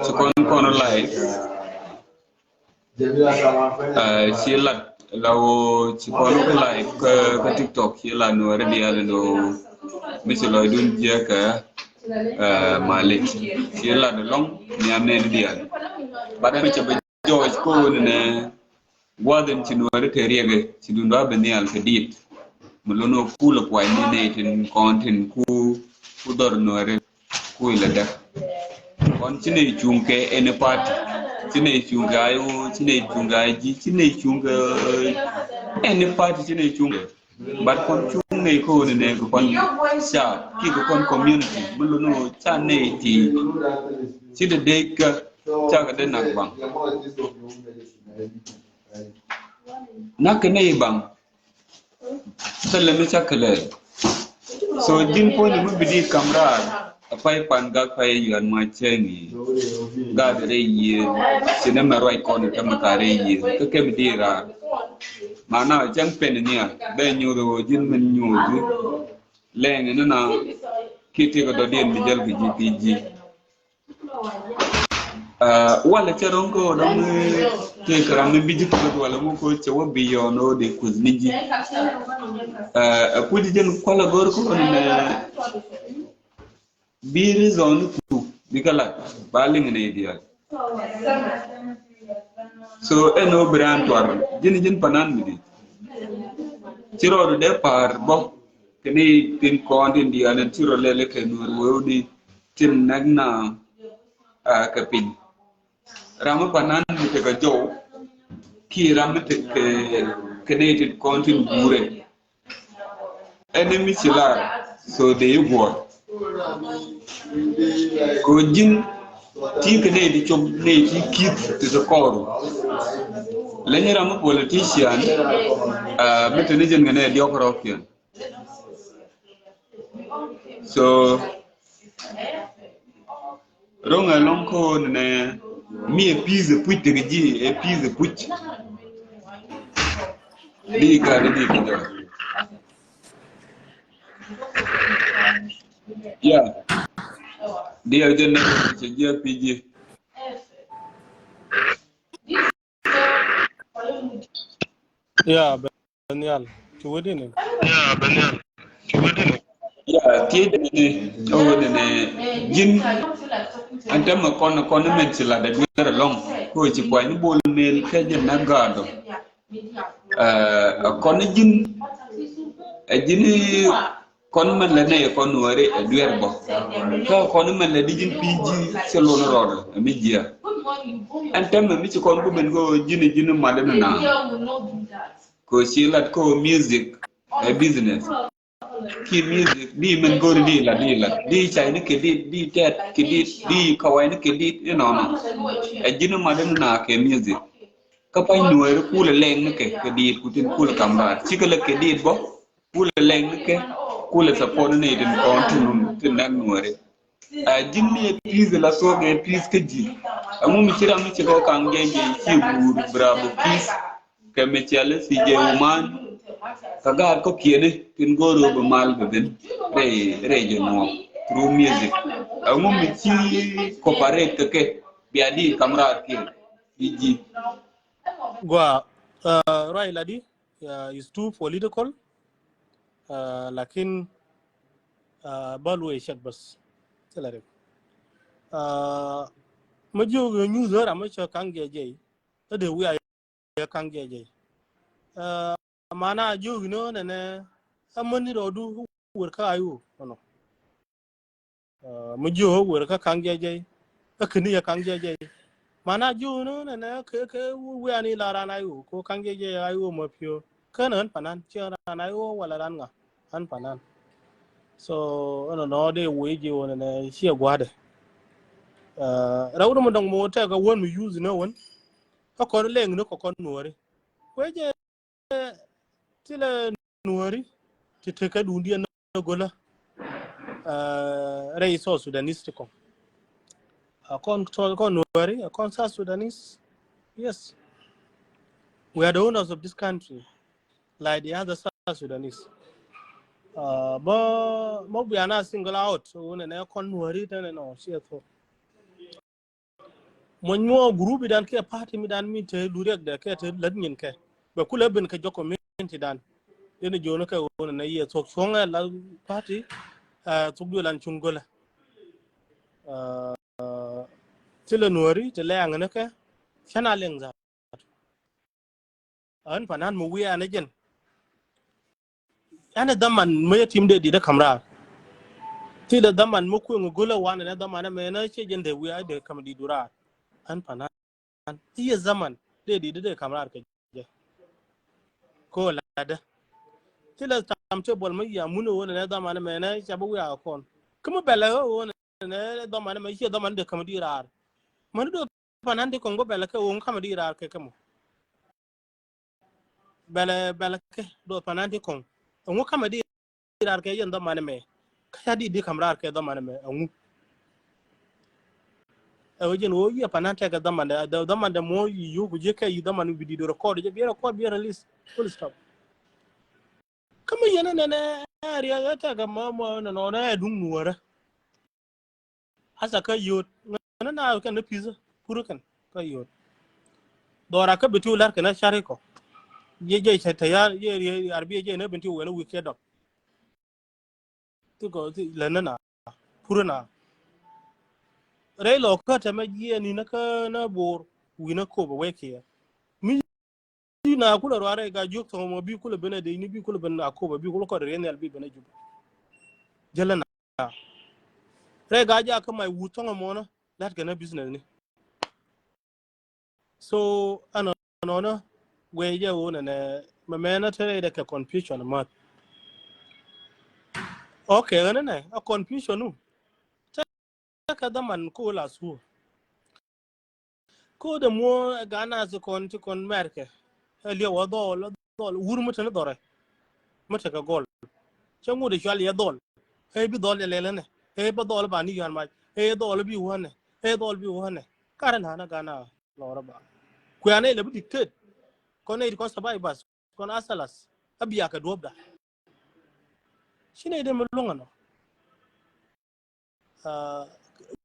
ci kɔn kɔn live. Ci lat la wä ci kɔn kɛ live kä kä TikTok ci lat ni wä rɛ dial ni wä mi ci lɔy dun jiɛ kɛ. Malic ci lat lɔŋ ni am nɛ dial. But mi cɛ bɛ jɔɔc ko ni nɛ. Gua̱dhin ci nuɔri te riɛkɛ ci dundɔ a bi nhial kɛ dit. Mi lon wä kul kuany ni nɛy tin kɔn tin ku ku dhɔr nuɔri ku ilɛ däk. Kɔn ci nɛy cuŋ kɛ any party, ci nɛy cuŋ kɛ I O, ci nɛy cuŋ kɛ I G, ci nɛy cuŋ kɛ any party, ci nɛy cuŋ kɛ. But kɔn cuŋ nɛy ko̱o̱ni nɛ kɛ kɔn ca ki kɛ kɔn community mi lon wä ca nɛy ti ci dee dee kä ca kɛ dee nak baŋ. Nak kɛ nɛy baŋ. Thilɛ mi ca kɛ lɛ. So ji̱n puɔ̱ny mi bi di kam raar. A pay pan gak pay yuan ma cɛŋ i̱. Gak rɛy yiëë. Ci nɛ mɛ ruac kɔn i̱ tämɛ ka rɛy yiëë. Kä kɛ mi di raar. Mana cɛŋ pen i̱ nia bɛ nyuuth ɣöö ji̱n min nyuuth. Lɛŋ i̱ ni na ki ti kɛ dɔ̱diɛn mi jäl kɛ ji̱ pi ji̱. Walɛ cɛ rɔ̱ŋ kä ɣöö dɔ̱ŋ tëë kɛ ram mi bi ji̱ tuɔth walɛ ŋu kä cɛ wä bi yɔn ɣöö dee kuth ni ji̱. Ɛ kuth ji̱ jɛn kualɛ go̱r kä ɣöö nɛ bi reason ni thuk bi kä lat ba liŋ ni diaal. So ɛn ɣöö bi raan tuar ji̱n ji̱n panan mi di ci rɔɔdu dee pa̱a̱r bä kɛ ni tin kɔn tin diaal ni ci rɔ lɛl kɛ nuɔr wee wä di tin nɛk na kɛ piny. Ram mi panan mi tekɛ jɔw ki ram mi tekɛ kɛ nɛy ti kɔn tin guurɛ. Ɛn mi ci lar so dee i̱ guɔ̱ɔ̱r. Kɛ ji̱n ti kɛ nɛy ti cop nɛy ti ki̱th ti kɛ kɔɔru. Leny ram mi politician, ah, mi te ni jɛn kɛ nɛ diɔk rɔkiɛn. So, ro̱ŋ ɛlɔ̱ŋ ko̱n nɛ mi ɛ pi̱i̱th ɛ puc tekɛ ji̱, ɛ pi̱i̱th ɛ puc. Di ka di di kɛ jɔ. Yeah. Di ɛ jɛ nɛ cɛ ji̱ ɛ pi̱i̱ ji̱. Ya, Benial. Ci wä di ni. Ya, Benial. Ci wä di ni. Ya, ti di ni. Ɔ wä di ni. Ji̱n. An tɛm kɔn, kɔn mɛn ci la dɛ duer ɛlɔ̱ŋ. Ko ci pua̱ny ni Bol Mel kɛ ji̱n na gaadɔ. Ɛ, kɔn ji̱n. Ɛ ji̱n. Kɔn mɛn lɛ nɛy kɔn Nuääri ɛ duer bɔ. Kä kɔn mɛn lɛ di ji̱n pi̱i̱ ji̱ cɛ lon rɔɔdɛ ɛ mi jiɛ. Ɛn tɛmɛ mi ci kɔn ku ben kɛ ji̱n, ji̱n malɛ ni na. Kɛ ci lat kɛ music ɛ business. Ki music di mɛn go̱ri di lat, di lat. Di cay ni kɛ di, di tɛt kɛ di, di kaway ni kɛ di, inɔnɔ. Ɛ ji̱n malɛ ni na kɛ music. Kä pa̱ny Nuääri kulɛ lɛŋ ni kɛ, kɛ di ku tin kulɛ kam raat. Cikɛ lɛ kɛ di bɔ. Kulɛ lɛŋ ni kɛ, kulɛ support ni tin kɔn tin, tin nɛk Nuääri. Ɛ ji̱n ni ɛ pi̱i̱th la thuɔk ɛ pi̱i̱th kä ji̱. Ɛŋu mi ci ram mi ci kɔ kaŋ jɛ jɛ ci guur Bravo Kiss. Kɛ mi cɛl si jɛ Uman. Kɛ gaat kɔ kiɛni tin go̱o̱r ɣöö bi mal bi ben. Rɛy, rɛy jɛ nuɔɔk through music. Ɛŋu mi ci cooperate kɛ kɛ bia di kam raar kiɛ. Ci ji̱. Gua, uh, ruai la di, uh, is too political. Uh, lakin, uh, ba luɔi cɛk bas. Thilɛ rek. Uh, ma jiök yɛ nyuth ɣä ram ma cä kaŋ jɛ jɛy. Kä dee wiaa yɛ kaŋ jɛ jɛy. Uh, mana jiök inɔ nɛnɛ, amäni rɔɔdu wër kä ayu, nɔnɔ. Uh, mi jiök wër kä kaŋ jɛ jɛy. Kä kini yɛ kaŋ jɛ jɛy. Mana jiök ni nɛ nɛ kɛ, kɛ wiani la ran ayu. Ko kaŋ jɛ jɛy ayu ma piyo. Kän ɣän panan. Ci ran ayu wala ran ŋa. Ɣän panan. So, ɛnɔ nɔ dee wee jiɛ wä nɛ nɛ ci ɛ gua̱dɛ. Uh, rɛw dɛ mi dɔŋ mi wä tɛk a wän mi use ni wän. Kä kɔn lɛŋ ni kɔ kɔn Nuääri. Wee jɛ Thilɛ Nuääri ti tekä dundiɛn ni golä. Uh, rɛy South Sudanese ti kɔŋ. A kɔn, kɔn Nuääri, a kɔn South Sudanese. Yes. We are the owners of this country, like the other South Sudanese. Uh, bä, bä bia na single out, so nɛ nɛ kɔn Nuääri tɛnɛ nɔ, ci ɛ thok. Muɔ̱ny muɔ group idan kiɛ party mi dan mi te luriɛk dɛ kiɛ te lät nyin kɛ. Bɛ kulɛ ben kɛ jɔk community dan. Yɛn jiɔni kɛ ɣöö nɛ yɛ thok cuɔ̱ŋɛ la party, uh, thok duël an cuŋ gölɛ. Uh, thilɛ Nuääri te lɛ aŋ ni kɛ cɛn a lɛŋ dha. Ɣän panan mi wi̱i̱ ɛn ɛ jɛn. Ɛn ɛ dhaman mi yɛ tim dee di̱t ɛ ka̱m raar. Thilɛ dhaman mi kueŋ ɛ gölä wan ɛn ɛ dhaman ɛmɛ ɛn ɛ ciɛ jɛn dee wi̱i̱ ɛ dee ka̱m di̱t du raar. Ɣän panan. I̱ yɛ dhaman dee di̱t ɛ dee ka̱m raar kɛ jɛ. Ko ladä. Thilɛ tam te buɔl mi yia mun ɛ ɣöö ɛn ɛ dhaman ɛmɛ ɛn ɛ ca bi wi̱i̱ a kɔn. Kä mi bɛlɛ ɣöö ɛn ɛ dhaman ɛmɛ ciɛ dhaman dee ka̱m di̱t raar. Mäni dee panan ti kɔŋ bä bɛlɛ kɛ ɣöö ŋu kamɛ di raar kɛ kɛ mɔ. Bɛlɛ, bɛlɛ kɛ dɔɔth panan ti kɔŋ. Ŋu kamɛ di raar kɛ yɛn dhaman ɛmɛ. Kä ca di di kam raar kɛ dhaman ɛmɛ, ŋu. Ɛ wee jɛn ɣöö yɛ panan tɛkɛ dhaman dɛ, dhaman dɛ mɔ yi yio̱o̱ku ji̱ kɛ yi dhaman bi di do record, jɛ bi record, bi release. Full stop. Kä mi yɛn ɛ nɛnɛ area ɛ tɛkɛ mɔ, mɔ nɔnɔ ɛ duŋ Nuäärä. Asa kä yot. Ŋäni na kɛn ni pi̱th pur kɛn kä yot. Dhɔra kä bi ti wä la̱r kɛn a cari kɔ. Yɛ jɛ cɛ tɛ ya, yɛ, yɛ arbi yɛ jɛ ni bi ti wä ni wi̱i̱ kɛ dɔk. Ti kɔ ti lɛ ni na pur na. Rɛy lɔ kä tɛmɛ jiɛ ni na kä na bor wi̱i̱ na kop a wee kiɛ. Mi Ti na kulɛ ruac rɛy Gaa-jiök thɔŋ mɔ bi kulɛ ben a dec ni bi kulɛ ben a kop a bi kulɛ kɔt riɛn nhial bi ben a Juba. Jälä na. Rɛy Gaa-jaak kä mac wut thɔŋ mɔnä lat kɛn a business ni. So, ɛn nɔnɔ guɛy jɛ wun ɛnɛ mɛ mɛn a te rɛy dɛ kɛ confusion math. Okay, ɛn ɛnɛ a confusion nu. Tekɛ dhaman ko la thuɔ. Ko dɛ muɔ ɛ Gaa nath ti kɔn, ti kɔn Mɛrkɛ. Ɛ liɛw ɛ dhɔl, ɛ dhɔl wur mi te ni dhɔrɛ. Mi te kɛ gɔl. Cɛ ŋut ɛ cual yɛ dhɔl. Ɛ bi dhɔl yɛ lɛl ɛnɛ. Ɛ bä dhɔl ba ni yɔ̱a̱n mac. Ɛ dhɔl bi wä ɛnɛ. Ɛ dhɔl bi wä ɛnɛ. Karɛ la̱a̱n ɛ gan a lɔrä ba. Kuɛ anɛ lɛ bi dictate. Kɔn nɛ it kɔn survivors. Kɔn asalas. A bia kɛ duɔ̱pda. Ci nɛ it ɛmɛ luäŋ ɛnɔ.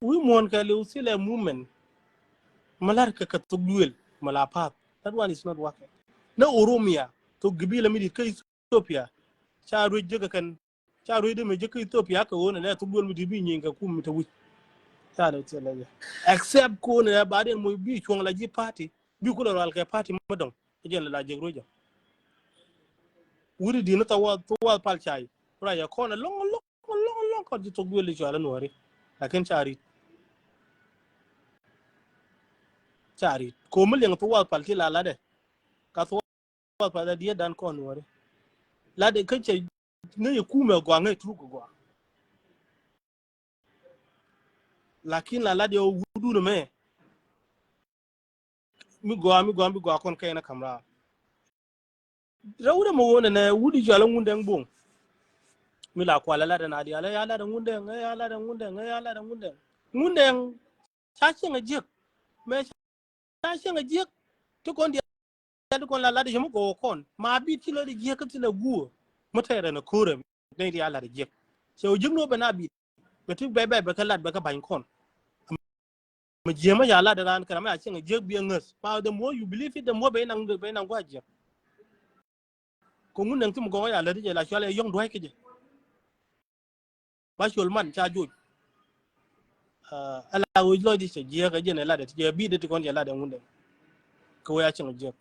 Wi̱i̱ muɔ̱ɔ̱n kɛ liw thilɛ movement. Mɛ lar kɛ kɛ thok duël mɛ la path. That one is not working. Nɛ Oromia thok gibila mi dit kä Ethiopia. Ca ruec jek kɛn, ca ruec dee mɛ jek kä Ethiopia kɛ ɣöö nɛ nɛ thok duël mi dit bi nyieny kɛ kum mi te wi̱c. Ca lɛ thilɛ jɛ. Except kɛ ɣöö nɛ ba den moc bi cuɔ̱ŋ la ji̱ party bi kulɛ rual kɛ party mi dɔ̱ŋ. Jɛn lɛ la jek ruec jɛ. Wut di ni thok wath, thok wath pal cay. Ruac ɛ kɔn ɛ lɔŋ lɔŋ lɔŋ lɔŋ kɔn ci thok duël i̱ cual i̱ nuɔ̱ɔ̱ri. Lakin ca rit. Ca rit. Ko̱mi liɛŋ thok wath pal ti la latdɛ. Ka thok wath pal diet dan kɔn nuɔ̱ɔ̱ri. Latdɛ kä cɛ ŋäc ɛ kumɛ gɔaa ŋäc truk gɔaa. Lakin la latdɛ wudun mɛ. Mi gɔaa, mi gɔaa, mi gɔaa kɔn kɛn ɛ kam raar. Rɛw wut ɛmɛ ɣöö nɛnɛ wut i̱ cɔal ɛ Ŋundɛŋ bo̱o̱ŋ. Mi la kual ɛ lat ɛn a diaal ɛ ya lat ɛ Ŋundɛŋ, ɛ ya lat ɛ Ŋundɛŋ, ɛ ya lat ɛ Ŋundɛŋ. Ŋundɛŋ ca cieŋ ɛ jiäk. Mɛ ca cieŋ ɛ jiäk. Ti kɔn diaal ti kɔn la lat ɛ cɛ mi gɔw ɛ kɔn. Ma bit ci lɔ di jiäk kä thilɛ guur. Mi tɛɛr ɛn ɛ ko̱r ɛm. Nɛy ti a lat ɛ jiäk. Cɛ wä jiäk ni wä ben a bit. Bɛ ti bɛ bɛ bɛ kɛ lat bɛ kɛ ba̱ny kɔn. Mɛ jiäk mɛ ca lat raan kɛ ram mɛ ca cieŋ jiäk biɛ ŋäth. Ma the more you believe it, the more bɛ naŋ, bɛ naŋ gua̱c jiäk. Kɛ Ŋundɛŋ thim gɔŋ ca lät jɛ la cual ɛ yɔ̱ŋ dua̱c kä jɛ. Ba col man ca joc. Ɛ la wec lɔcdi cɛ jiäk ɛ jɛn ɛ lat ɛ ti jɛ bi de ti kɔn cɛ lat ɛ Ŋundɛŋ. Kɛ wee a cieŋ jiäk.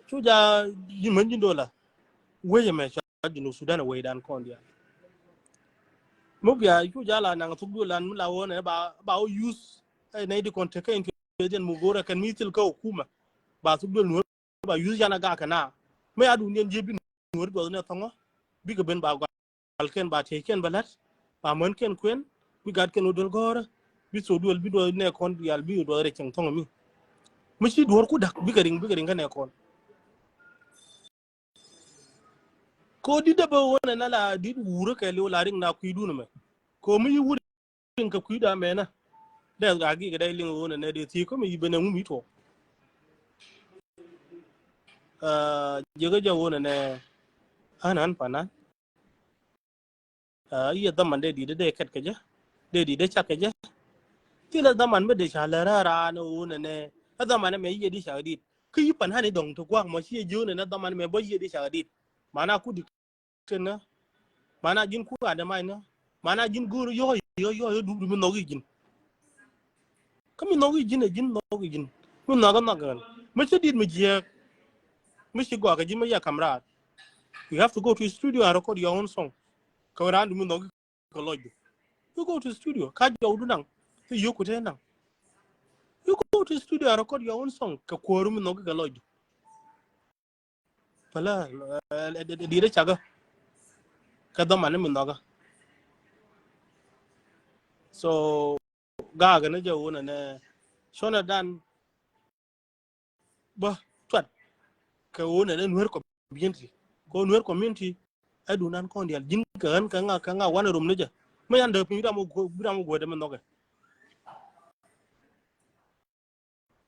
Cu ja ji̱ män ji̱ dola. Wec ɛmɛ cua Junub Sudan ɛ wecdan kɔn diaal. Mi bia cu ja la naŋ thuk duɔl lan mi la wä nɛ ba, ba wä use ɛ nɛy di kɔn tekɛ in cuɛ diɛn mi go̱rɛ kɛn mi thil kä hukuma. Ba thuk duɔl nuɔr ba use yan a gak kɛ na. Mi a dun diɛn jiɛ bi nuɔr duɔth nɛ thɔŋɔ. Bikɛ ben ba gɔal kɛn ba tiec kɛn ba la̱t. Ba män kɛn kuɛn. Bi gat kɛn wä duɔl gɔ̱rä. Bi thuk duɔl bi duɔth nɛ kɔn diaal bi duɔth rɛ cieŋ thɔŋɔ mi. Mi ci duɔr ku dak bikɛ riŋ, bikɛ riŋ kä nɛ kɔn. Ko dit dee bä wä nɛ na la dit wurä kɛ liw la riŋ na kui̱dun mɛ. Ko mi yi wur riŋ kɛ kui̱da mɛ na. Dee gak gikɛ dee liŋ wä nɛ nɛ dee thiee kä mi yi ben ɛ ŋum yi tuɔk. Jiäkä jɛ wä nɛ nɛ an an panan. I̱ ɛ dhaman dee dit dee kɛt kɛ jɛ. Dee dit dee cak kɛ jɛ. Thilɛ dhaman mi dee ca lɛ rɛɛ raan ɛ wä nɛ nɛ. Ɛ dhaman ɛmɛ i̱ yɛ di cak dit. Kä yi pan hani dɔŋ ti guak mɔ ci yɛ jiön ɛn ɛ dhaman mɛ bä yi yɛ di cak dit. Mana ku dik kɛn ŋä. Mana ji̱n ku adɛ mac ŋä. Mana ji̱n go̱o̱r yɔ̱ɔ̱c yɔ̱ɔ̱c yɔ̱ɔ̱c duk duk mi nhɔk i̱ ji̱n. Kä mi nhɔk i̱ ji̱n ɛ ji̱n nhɔk i̱ ji̱n. Mi nhɔk ɛ nhɔk ɛ ɣän. Mi ci dit mi jiääk. Mi ci gɔak ɛ ji̱n mi yɛ kam raar. You have to go to studio and record your own song. Kɛ raan du mi nhɔk i̱ kɛ lɔcdu. You go to studio, ka jɔwdu naŋ, kä yio̱ku te naŋ. You go to studio and record your own song, kɛ kuääru mi nhɔki kɛ lɔcdu. Pälä, eh, eh, eh, diet ɛ cakä. Kɛ dhɔman mi nhɔkä. So, gakä ni jɛ wun ɛnɛ, cuɔnɛ dan, bä cuat kɛ ɣöö nɛ ni Nuer community. Kɛ ɣöö Nuer community ɛ dunan kɔn diaal ji̱n kɛ ɣän kɛ ŋa kɛ ŋa wanɛ rom ni jɛ. Mi yan dee piny wi̱cdam wä guädɛ mi nhɔkɛ.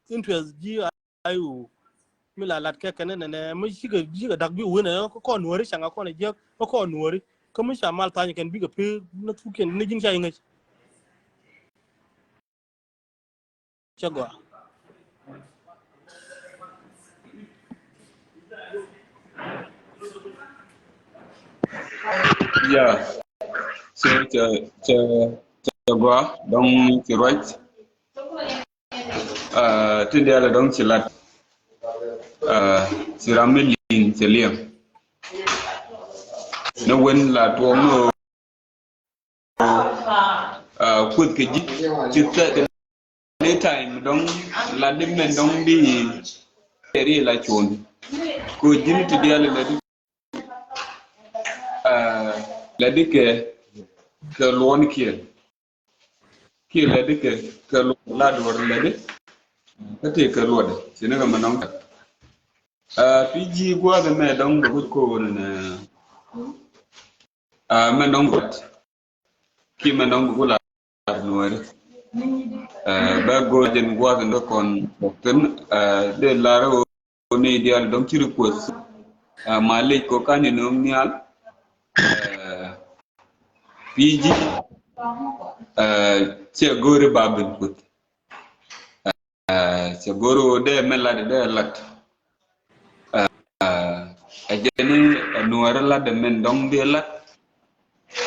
Interest ji̱ a i̱ wu mi la lat kɛ kɛn nɛ nɛ mi cikɛ, cikɛ dak bi wen ɛ kɔn Nueri caŋ a kɔn ɛ jiäk kɔn Nueri. Kä mi ca mal thany kɛn bikɛ pee ni thuk kɛn ni ji̱n ca iŋäc. Cɛ gɔaa. Yeah. So cɛ, cɛ, cɛ gɔaa dɔŋ ci ruac. Ah, ti diaal dɔŋ ci lat. Ah, ci ram mi liŋ cɛ liɛŋ. Ni wen la tuɔɔk ni ɣöö Ah, kueth kɛ ji̱ ci thɛk ni time dɔŋ la di mɛn dɔŋ di ri la cuɔn. Ko ji̱n ti dial la di, ah, la di kɛ, kɛ luɔn kiɛ. Kiɛ la di kɛ, kɛ luɔn la duɔr la di. Kä ti kɛ luɔt ci ni kɛ mɛ nɔŋ. Aa, P G gua̱a̱th mɛ dɔ̱ŋ bɛ guc ko̱o̱n nɛ. Aa, mɛ dɔ̱ŋ gua̱a̱th. Ki mɛ dɔ̱ŋ bɛ guc lar nuɔri. Aa, bɛ go̱o̱r jɛn gua̱a̱th ni kɔn bɛ thin. Aa, dee lar ɣöö ni diaal dɔ̱ŋ ci request. Aa, ma lec kɔ kan ni no̱o̱ŋ nhial. Aa, P G. Aa, cɛ go̱o̱ri ba ben kuth. Aa, cɛ go̱r ɣöö dee mɛ lat dee lat. Aa, ɛ jɛn ni ɛ nuɔrɛ lat dee mɛn dɔ̱ŋ dee lat.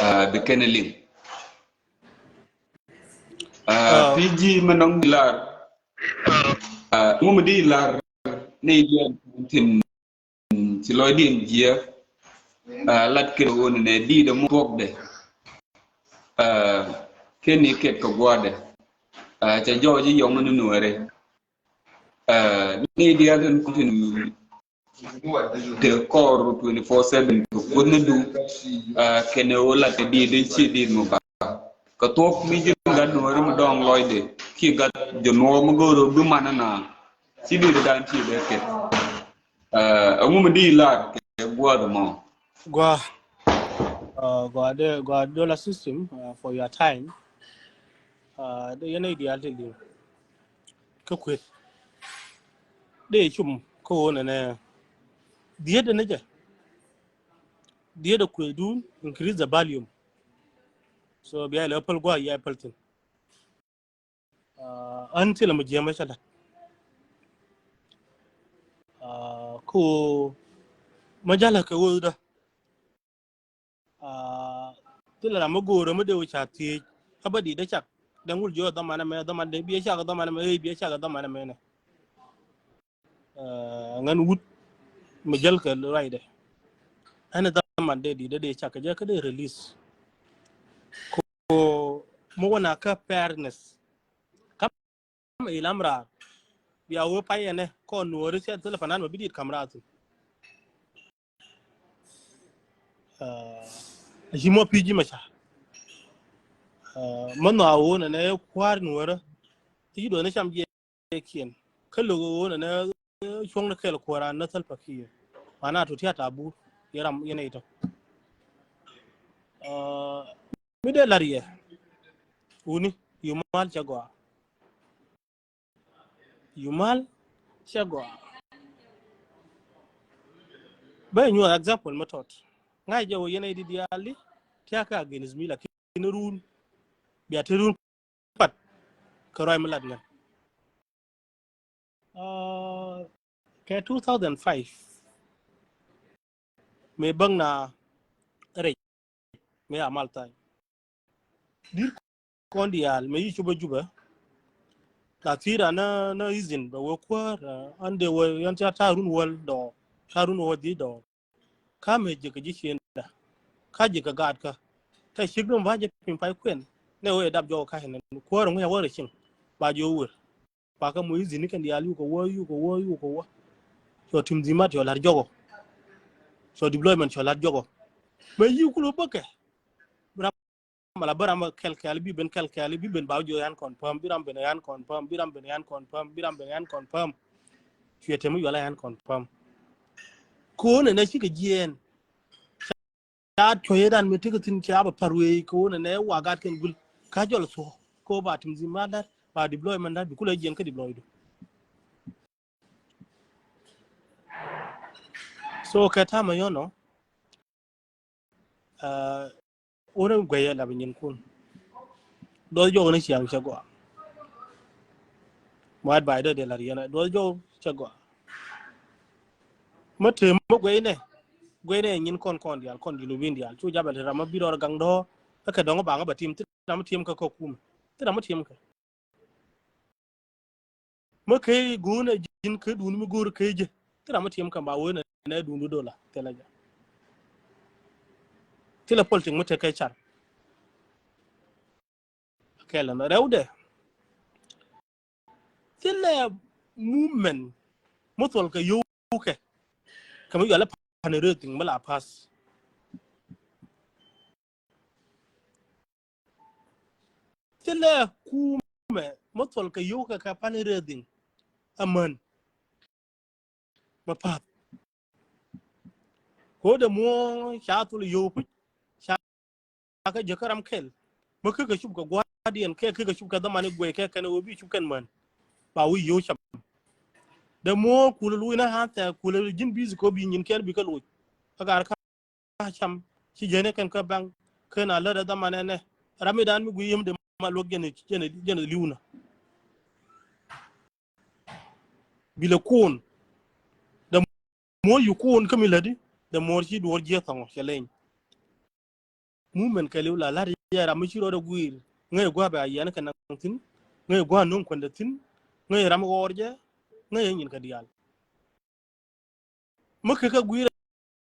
Aa, bi kɛn liŋ. Aa, P G mɛ dɔ̱ŋ di lar. Aa, ŋu mi di lar ni diɛn tin ci lɔcdiɛn jiɛ. Aa, lat kɛn ɣöö nɛ di̱i̱t ɛmɔ thuɔ̱kdɛ. Aa, kɛn ni kɛt kɛ gua̱a̱dɛ. Aa, cɛ jɔɔc i̱ yɔŋ ni nuɛɛrɛ. Aa, ni diaal tin kutin te kɔr twenty four seven kɛ kuth ni du. Aa, kɛn ɣöö lat kɛ di̱i̱t in ci di̱i̱t mɔ ba kɛ thuɔ̱k mi ji̱n gat nuɛɛrɛ mi dɔ̱ŋ lɔcdɛ ki gat jɛ nuɔɔk mi go̱o̱r ɣöö bi man na ci di̱i̱t dan ci dee kɛt. Aa, ɛŋu mi di lar kɛ gua̱a̱th mɔ? Gua, aa, gua de, gua dola system, aa, for your time. Aa, de yɛn a ideal te liŋ. Kä kuet. De cum kä won nɛ. Diet de ne jɛ. Diet de kuet dun, increase the volume. So bia lɛ päl gua ya päl tin. Aa, ɣän thilɛ mi jiɛmɛ cä la̱t. Aa, ko ma jalä kɛ wee dä. Aa, thilɛ ram mi go̱o̱rä mi dee wä ca thiec. Kä bä di̱t dee cak. Dee ŋul jiɔ dhɔmanɛ mɛ, dhɔmanɛ dee biɛ cak dhɔmanɛ mɛ, ëë biɛ cak dhɔmanɛ mɛ nɛ. Aa, ŋän wut mi jäl kɛ ruacdɛ. Ɛn dhaman dee di̱t dee cak kɛ jɛ kä dee release. Ko mi wä na kä fairness. Kam ilam raar bia wee pay ɛnɛ kɔn nuɔɔri siat thilɛ panan ma bi di̱t kam raar thin. Aa, a ci mɔ P G ma ca. Aa, mɛ nhɔa wee nɛ nɛ kua̱r nuɔɔrä. Ti ci duɔth ni cam jiɛ kiɛn kä lo̱k ɣöö nɛ nɛ cuɔ̱ŋ ni kɛl kuäär an näthäl pakiɛ. Mana tu tiat a bur yɛ ram yɛn ɛ itɔ. Aa, mi dee la̱r yɛ wuni yumal cɛ gɔaa. Yumal cɛ gɔaa. Bɛ nyuɔth example mi tɔt ŋa̱c jɛ wä yɛn ɛ di diaali tiakä against mi lakin run bia te run pat kɛ ruac mi lat ŋän. Aa, kɛ two thousand five mëë bäŋ na rɛc mëë a mal tha̱a̱ny. Di̱t kɔn diaal mëë yi cupä jupä la thi̱i̱t a nä nä izin bɛ wee kuäär. Aa, an dee wee yan ca ta̱a̱ run wäl dɔɔr ta̱a̱ run wäl dhiec dɔɔr. Kä mëë ji̱ kɛ ji̱ ciënda kä ji̱ kɛ gaatkä. Tɛ ciek dom ba jɛ piny pay kuɛn nɛ wee dap jɔk kä inɛ kuäär ŋuc a wä rɛ cieŋ ba jiɔ wër. Ba kä moc i̱ dhi̱n ikɛn diaal yuk kɛ wä yuk kɛ wä yuk kɛ wä. Cɔ tim dhi̱n mat cɔ la̱r jɔkɔ. Cɔ deployment cɔ la̱r jɔkɔ. Mëë yi kul wä bäkɛ. Ram ala bä ram kɛl kɛl bi ben kɛl kɛl bi ben ba jiɔ yan confirm bi ram ben yan confirm bi ram ben yan confirm bi ram ben yan confirm. Cuɛ tem mi yual a yan confirm. Ko̱n ɛn a cikɛ jiɛɛn. Ca cuɔ̱c ëëdan mi tekɛ thi̱n ca bɛ pa̱r wee kɛ wun ɛnɛ wagat kɛn gul. Ka jɔl thuɔ̱k kɛ wä ba tim dhi̱n ma la̱t ba deployment la̱t bi kulɛ jiɛn kä deploy du. So kɛ ta̱mɛ yɔ̱nɔ. Aa, wun ɛn guɛyɛ la bi nyin kun. Duɔth jɔk ni ciaŋ cɛ gɔaa. Muat ba idɔ dee la̱t yɛn duɔth jɔk cɛ gɔaa. Mä te mä guɛy nɛ guɛy nɛ nyin kɔn kɔn dial kɔn junubin dial cu jabɛl te ram mä bi rɔɔr gaŋ dɔ̱. Kä kɛ dɔŋ baŋ bɛ tim ti ram mä tim kä kɔ kumɛ ti ram mä tim kä. Mä kɛ go̱o̱n ɛ ji̱n kä duun mi go̱o̱r kä jɛ ti ram mä tim kä ba wee nɛ duun du dola thilɛ jɛ. Thilɛ politik mä te kɛ car. Kɛl ɛn rɛwdɛ. Thilɛ movement mi thuɔl kɛ yio̱w kɛ kɛ mi yual ɛ fundraising mi la pass. Thilɛ kumɛ mi thuɔl kɛ yio̱w kɛ kɛ fundraising. Amän. Ma path Ɣöö dee muɔ̱ɔ̱ŋ ca thol yio̱w puc, ca kä jek kä ram kɛl. Mi kekɛ cup kɛ gua̱a̱thdiɛn kɛ kekɛ cup kɛ dhamani guɛy kɛ kɛn ɣöö bi cup kɛn män. Ba wi̱i̱ yio̱w cam. Dee muɔ̱ɔ̱ŋ kulɛ luc ni ha̱a̱n thɛɛk kulɛ ji̱n busy kɛ ɣöö bi nyin kɛn bi kä loc. Kä gaar kä cam ci jɛn ɛ kɛn kä baŋ kɛn a lät ɛ dhaman ɛnɛ. Ram mi dan mi guiy yiem dee ma luäk jɛn jɛn jɛn li̱w na. Bi lɛ kun. The more you kun kä mi lätdi, the more ci duɔ̱ɔ̱r jiɛ thɔŋɔ cɛ leny. Movement kɛɛliw la la̱t yɛ ram mi ci rɔɔdɛ guiir. Ŋäc gua̱a̱ bɛ a yɛn kɛ naŋ thi̱n. Ŋäc gua̱a̱ no̱o̱ŋ kuɛndɛ thi̱n. Ŋäc ram ɣɔɔr jɛ. Ŋäc ɛ nyin kɛ diaal. Mi kekɛ guiir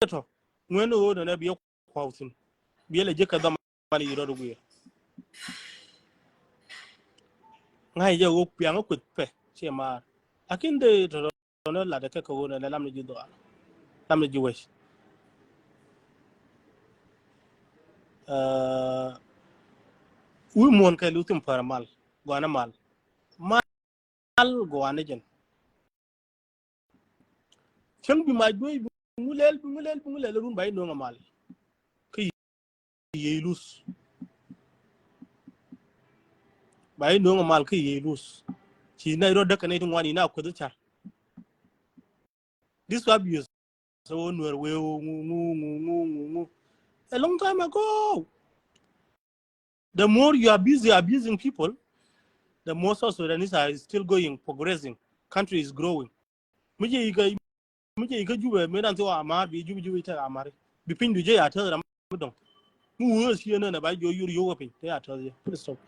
ɛ tɔ ŋuɛn ɣöö nɔnɛ biɛ kua̱w thi̱n. Biɛ lɛ jek kɛ dhaman yi rɔɔdɛ guiir. Ŋa̱c jɛ ɣöö piaŋä kueth pɛ ciɛ maar. Lakin dee tɔ̱tɔ̱ ni lat kɛ kɛ ɣöö nɛ lamni ji̱ dhɔaar, lamni ji̱ wec. Wi̱i̱ muɔ̱ɔ̱n kɛ li̱w thi̱n pär mal, gɔanä mal. Mal gɔanä jɛn. Cäŋ bi ma juey bi ŋu lɛl, bi ŋu lɛl, bi ŋu lɛl run ba i̱ no̱o̱ŋ a mal. Kä yiey luth. Ba i̱ no̱o̱ŋ a mal kä yiey luth. Ci na irɔ däk kɛ nɛy ti ŋuan ina kueth car. This abuse. So nuer wee ŋu ŋu ŋu ŋu ŋu ŋu. A long time ago. The more you are busy abusing people, the more South Sudanese are still going, progressing. Country is growing. Mi jɛ ikä, mi jɛ ikä Jubɛ, mi dan thi wa amar, bi Jubɛ, Jubɛ ikä amar. Bi piny du jɛ ya tɛth ram mi dɔŋ. Mi wee si yɛn nɛ ba jɔ yur yuk piny, te ya tɛth yɛ. Full stop.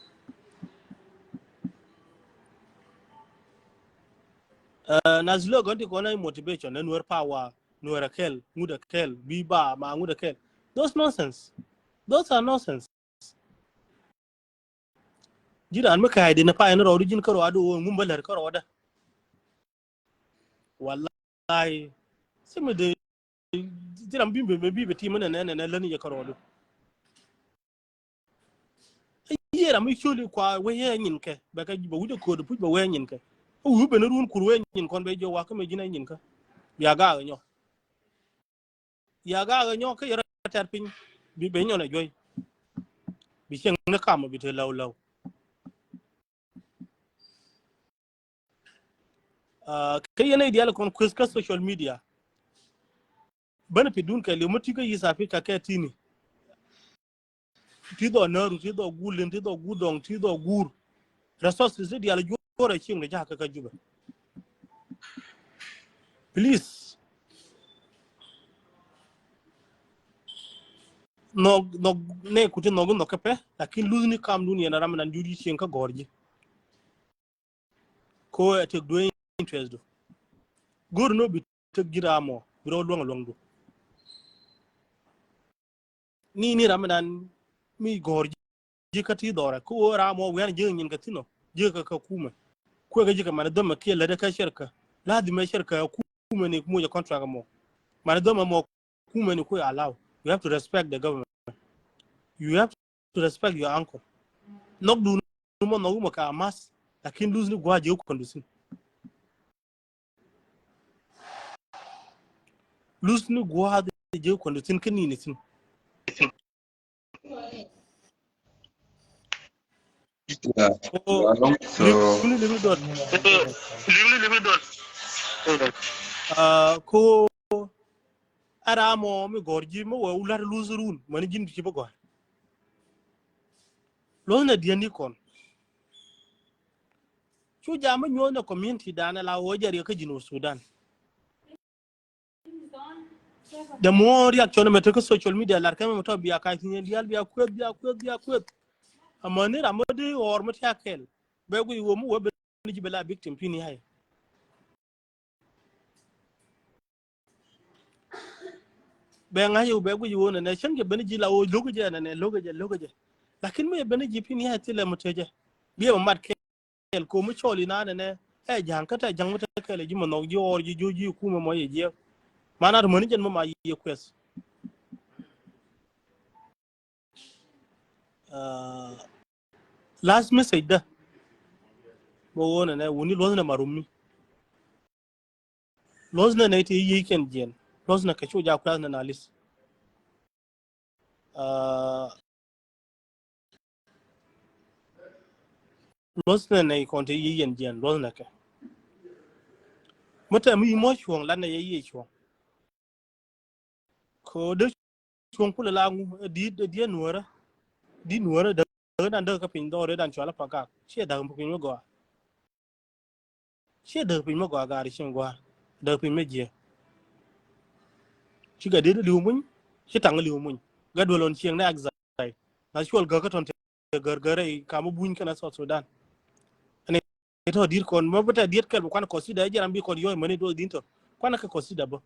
Uh, na zilö gɔn ti kɔn a motivation, na nuer power, nuer a kɛl, ŋut a kɛl, bi ba, ma ŋut a kɛl. Those nonsense. Those are nonsense. Ji̱ raan mi kääc di ni pay ni rɔɔdu ji̱n kä rɔɔdu ɣöö ŋum bä lär kä rɔɔdä. Wallahi. Simi de ji̱ ram bi bi bi bi tim ni nɛ nɛ nɛ lär ni jɛ kä rɔɔdu. Yiëë ram mi ciöli kua wee yɛ nyin kɛ bɛ kɛ bɛ wi̱cdɛ köödɛ puc bɛ wee nyin kɛ. Kä wi̱i̱ ben run kur wee nyin kɔn bɛ jiɔ wak kä mɛ ji̱n ɛ nyin kä. Bia gaak nyɔ. Ya gaak nyɔ kä yɛrɛ tɛr piny bi ben nyɔn ɛ juɔy. Bi cieŋ ni kam bi te lɛw lɛw. Kä yɛn i̱ diaal kɔn kueth kä social media. Benefit dun kɛ liw mi ti kä East Africa kɛ tini. Ti dhɔ Naru, ti dhɔ Gulin, ti dhɔ Gudɔŋ, ti dhɔ Gur. Resources ti diaal juɔrɛ cieŋ ni jakä kä Jubɛ. Please. Nhɔk nhɔk nɛ kuti nhɔk nhɔk kɛ pɛ lakin luthni kam dun yɛn ram nan jur yi cieŋ kä gɔr ji̱. Ko ɛ tek duee interest du. Go̱r ni bi tek ji̱ ram mɔ bi rɔ luäŋ luäŋ du. Ni ni ram nan mi gɔr ji̱ kä ti dhɔrɛ ko ram mɔ wian ji̱ nyin kä thin ɔ ji̱ kä kä kumɛ. Kuɛ kä ji̱ kä man dhɔmɛ kiɛ lät kä shirka. Lazim ɛ shirka kumɛ ni muc ɛ contract mɔ. Man dhɔmɛ mɔ kumɛ ni kuɛ allow. You have to respect the government. You have to respect your uncle. Nhɔk dun mɔ nhɔk mɔ ka amas. Lakin luthni gua̱a̱ ji̱ kuɛn du thin. Luthni gua̱a̱ ji̱ kuɛn du thin kä ni ni thin. Yeah. Ko liŋni liŋni dot. Liŋni liŋni dot. Ko a ram mɔ mi gɔr ji̱ mi wee wä lat luth run mani ji̱n ti ci bi gɔr. Luth na diɛn ni kɔn. Cu jam mi nyuɔth na community dan la wä jɛ riɛk kä Jinub Sudan. The more reaction mɛ te kä social media lar kɛ mɛ tɔ bia kac thi̱n diaal bia kueth bia kueth bia kueth. Amäni ram mi di ɣɔr mi tia kɛl bɛ guic wä mi wä ben ji̱ bɛ la victim pin yay. Bɛ ŋa̱c yɛ wä bɛ guic wä nɛnɛ cäŋ jɛ ben ji̱ la wä lo̱k jɛ nɛnɛ lo̱k jɛ lo̱k jɛ. Lakin mi jɛ ben ji̱ pin yay thilɛ mi te jɛ biɛ mɛ mat kɛ. Kɛl komi cɔl inanɛ nɛ ɛ ja̱ŋ kä tɛ ja̱ŋ mi te kɛl ji̱ mɛ nhɔk ji̱ ɣɔr ji̱ ji̱ ji̱ kumɛ mɔ yɛ jiɛk. Manat mäni jɛn mɛ ma yɛ kuɛth. Last message dä. Bä wonɛ nɛ wuni luɔthnɛ ma rumi. Luɔthnɛ nɛ ti yiey kɛn jiɛn luɔthnɛ kɛ cu ja kuɛthnɛ na lis. Aa, luɔth nɛ nɛ kɔn te yi yɛn jiɛn luɔth nɛ kɛ. Mɛ tɛ mi yi mɔ cuɔ̱ŋ lat nɛ yɛ yi cuɔ̱ŋ. Kɛ dee cuɔ̱ŋ kulɛ la ŋu, ɛ di̱t, ɛ di̱t nuɔrä. Di̱t nuɔrä däk dan däk kä piny dhɔr dan cual a pakak. Ciɛ däk piny mi gɔaa. Ciɛ däk piny mi gɔaa gaari cieŋ gɔaa. Däk piny mi jiɛ. Ci gɛ di̱t li̱w muny. Ci taŋ li̱w muny. Gɛ duel ɔn cieŋ ni exile. Na cuɔl gäk kä tɔn te gär gär rɛy kam mi buny kɛn a South Sudan. Ɛn itɔ di̱t kɔn mɛ bi tɛ diet kɛl bi kuan kɔsida jiɛ ram bi kɔn yɔc mäni duɔth di̱n tɔ. Kuan kɛ kɔsida bä.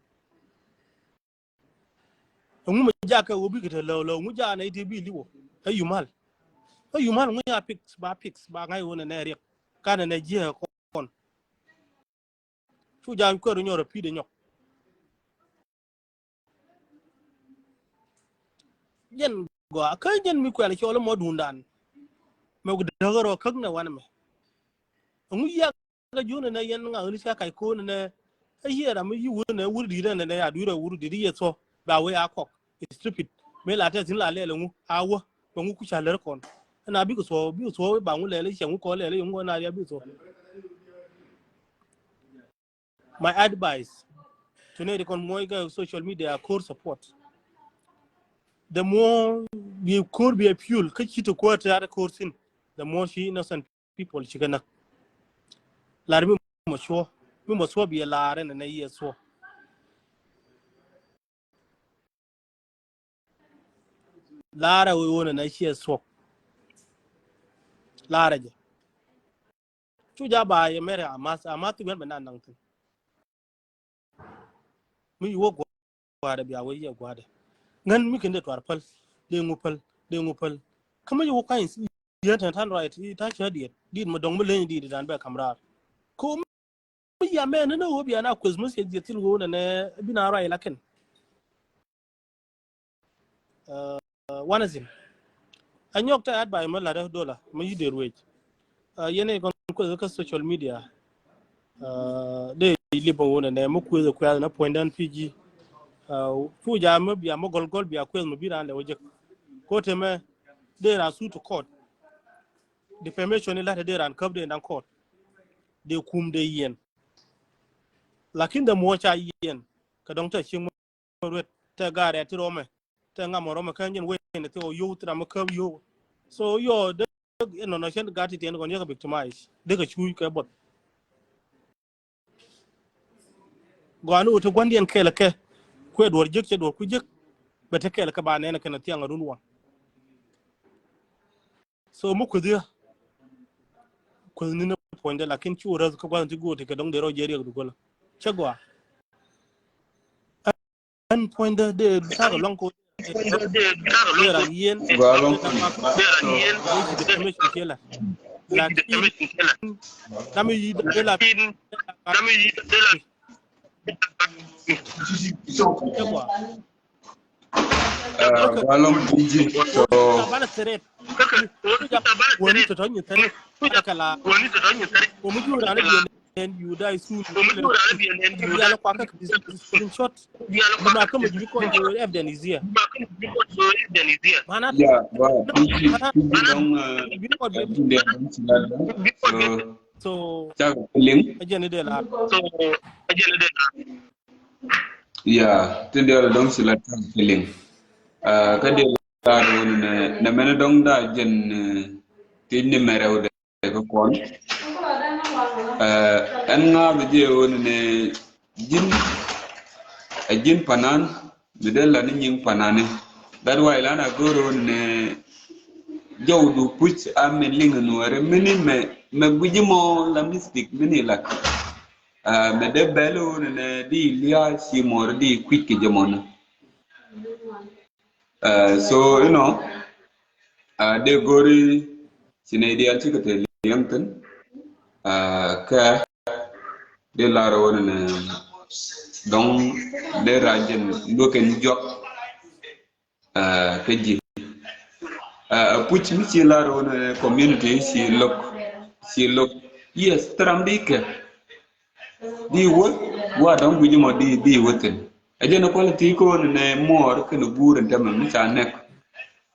Ɛŋu mɛ jakɛ wä bikɛ te lɛw lɛw, ɛŋu jakɛ nɛ iti bi liwɔ. Ɛ yumal. Ɛ yumal, ɛŋu ya pik ba pik ba ŋa̱c wä nɛ nɛ riɛk. Kanɛ nɛ jiɛ kɔn. Cu jam kuɛɛr nyɔr a pi̱i̱dɛ nyɔk. Jɛn gɔaa kä jɛn mi kuɛl cɔl mɔ duundan. Mɛ ku däk rɔ käk nɛ wanɛ mɛ. Ɛŋu yiak kä jun nɛ yɛn ŋa ɣän cia kac ko̱n nɛ. Ɛ yiɛɛr amä yi wur nɛ wur di̱t nɛ nɛ ya dui̱r ɛ wur di̱t yɛ thuɔ ba wee a kɔk. Stupid. Mëë la tɛth thi̱n la lɛl ɛŋu a wä bɛ ŋu ku ca lär kɔn. Ɛn a bikɛ thuɔɔk bikɛ thuɔɔk ba ŋu lɛl i̱ cɛ ŋu kɔn lɛl i̱ ŋu kɔn a ria bikɛ thuɔɔk. My advice to nɛ di kɔn muɔc kɛ social media a ko̱r support. The more bi ko̱r bi a fuel kä ci ti kuäär ti rat ko̱r thi̱n, the more ci innocent people ci kɛ näk. Lar mi mɔ cuɔ mi mɔ cuɔ bi a lar ɛn ɛn a yiɛ cuɔ. Laarɛ wee wun ɛn a ciɛ thuɔk. Laarɛ jɛ. Cu ja ba yɛ mɛrɛ a math a math ti wɛn bɛ nan naŋ thin. Mi yi wä gua̱a̱dɛ bia wä yɛ gua̱a̱dɛ. Ŋän mi kende tuar päl dee ŋu päl dee ŋu päl. Kä mi yi wä kuany yɛn tɛn tan ruac ti ta̱ cä diet dit mi dɔŋ mi leny dit dan bɛ kam raar. Ko mi ya mɛ ni ni wä bia na kueth mi siɛ diet thil wä nɛ nɛ bi na ruac la kɛn. Wanɛ thin a nyɔk tɛ advice mi lat dola mi yi der wec. Yɛn ɛ kɔn kueth kä social media. Dee lip a wun ɛnɛ mi kueth kuɛth na puɔ̱ny dan P G. Cu ja mi bia mi gɔl gɔl bia kueth mi bi ran lɛ wä jek. Ko temɛ dee ran sue to court. Defamation ni lat dee ran käp dee dan court. Dee kum dee yɛn. Lakin dee muɔ ca yɛn kɛ dɔŋ tɛ cieŋ ruet tɛ gaarɛ ti rɔmɛ tɛ ŋam rɔmɛ kä nyin wen ti ɔ yow ti ram kä yow. So yɔ dek inɔ nɔ cɛn gat ti tiɛn kɔn yɛk victimize dek a cuuc kɛ bɔt. Gɔani wä ti guandiɛn kɛɛl kɛ kuɛ duɔr jek cɛ duɔr ku jek. Bɛ ti kɛɛl kɛ ba nɛn kɛn a thiaŋ a run wan. So mi kueth yä kueth ni ni puɔ̱nydɛ lakin cu räth kä gua̱th ti go̱o̱r ti kɛ dɔ̱ŋ dee rɔ jɛ riɛk du go̱lä. Cä gɔaa. Ɛn puɔ̱nydɛ dee ta̱rɔ lɔŋ ko dee ran yien. Gɔaa lɔŋ ko. Dee ran yien. Dee ci dee mec ku ciɛ la. Lakin dami yi dee la. Cä gɔaa. Wani tɔtɔ nyi thɛri. Kala wani tɔtɔ nyi thɛri. Wani tɔtɔ nyi thɛri. Wani tɔtɔ nyi thɛri. Wani tɔtɔ nyi thɛri. Screenshot. Bima kama jibi kɔn ko evidence is here. Mana. Yeah, well, so. So. Ajani de la. So. Ajani de la. Yeah, tin diɔl dɔŋ ci la ta̱a̱ kɛ liŋ. Kä diɔl lar wun nɛ nɛ mɛn dɔŋ da jɛn ti ni mɛrɛw dɛ kɛ kɔn. Ɛn ŋa̱a̱th jɛ wun nɛ ji̱n ɛ ji̱n panan mi dee la ni nyiŋ panani. That why lan a go̱o̱r wun nɛ jɔw du puc a mi liŋ nuɔri mini mɛ mɛ gui̱ci mɔ la mistake mini la. Mɛ dee bɛl wun nɛ di lia̱a̱ ci mɔr di kui̱c kɛ jɛ mɔni. So inɔ dee go̱ri ci nɛ dial ci kɛ te liɛŋ thin. Kɛ dee lar wun nɛ dɔŋ dee rajin luɔkɛn jɔk. Kä ji̱ puc mi ci lar wun community ci lo̱k ci lo̱k. Yes, thram di kɛ di wä wa dɔŋ gui̱c mɔ di di wä thin. Ɛ jɛn kualiti kɛ wun nɛ muɔɔr kɛn guur in tɛmɛ mi ca nɛk.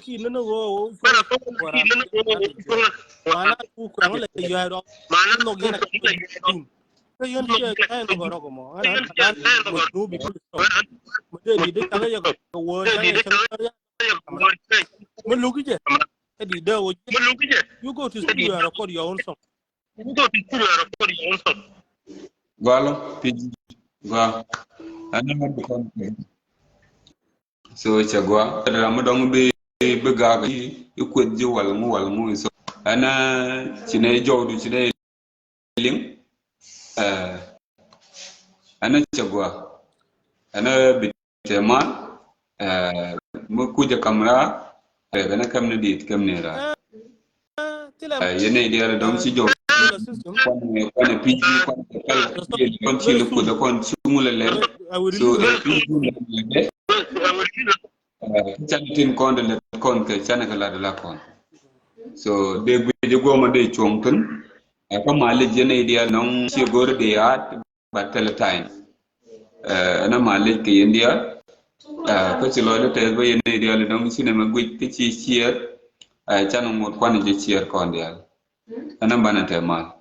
kii ni ni ɣöö ɣöö cuɔ̱ŋ. Mana ku kuɛŋ lɛ yua̱a̱ rɔ. Nhɔk yɛn a kii. Kä yɛn cɛ kɛn lɔ gɔrɔ kɔ mɔ. Ɣän a dan mɔ dubi kuli sɔ. Mɔ dee di di kagɛ yɛ kɔ wöö. Mi luk jɛ. Ɛ di dee wä jɛ. You go to studio and record your own song. Gualo, pij, gua. Ɛn ɛmɛ bi kɔn kɛ. So cɛ gua. Ram mi dɔŋ bi, bi gak i, i kueth ji wal ŋu, wal ŋu. So ɛn ɛ ci nɛ jɔw du ci nɛ liŋ. Ɛ, ɛn ɛ cɛ gua. Ɛn ɛ bi tɛ mal. Ɛ, mi kucɛ kamera. Ɛ, bɛ nɛ kɛm ni dit, kɛm ni ra. Ɛ, yɛn nɛ diɛɛr dɔŋ ci jɔw. Kuan, kuan P G, kuan kɛ kal, kɔn ci lɛ kuth, kɔn ci ŋu lɛ lɛ. So, eh, P G lɛ lɛ. Eh, kä canɛ tin kɔn de lɛ kɔn kɛ canɛ kɛ lat la kɔn. So, dee guic jɛ guɔmɔ dee cuɔŋ thin. Eh, kä malic jɛ nɛy diaal nɔŋ ci go̱r dee yaat, but tɛlɛ time. Eh, ɛn a malic kɛ yɛn diaal. Eh, kä ci lɔcdä tɛth bä yɛn nɛy diaal nɔŋ ci nɛmɛ guic kä ci ciɛɛr. Eh, canɛ ŋot kuan jɛ ciɛɛr kɔn diaal. Ɛn a banɛ tɛ mal.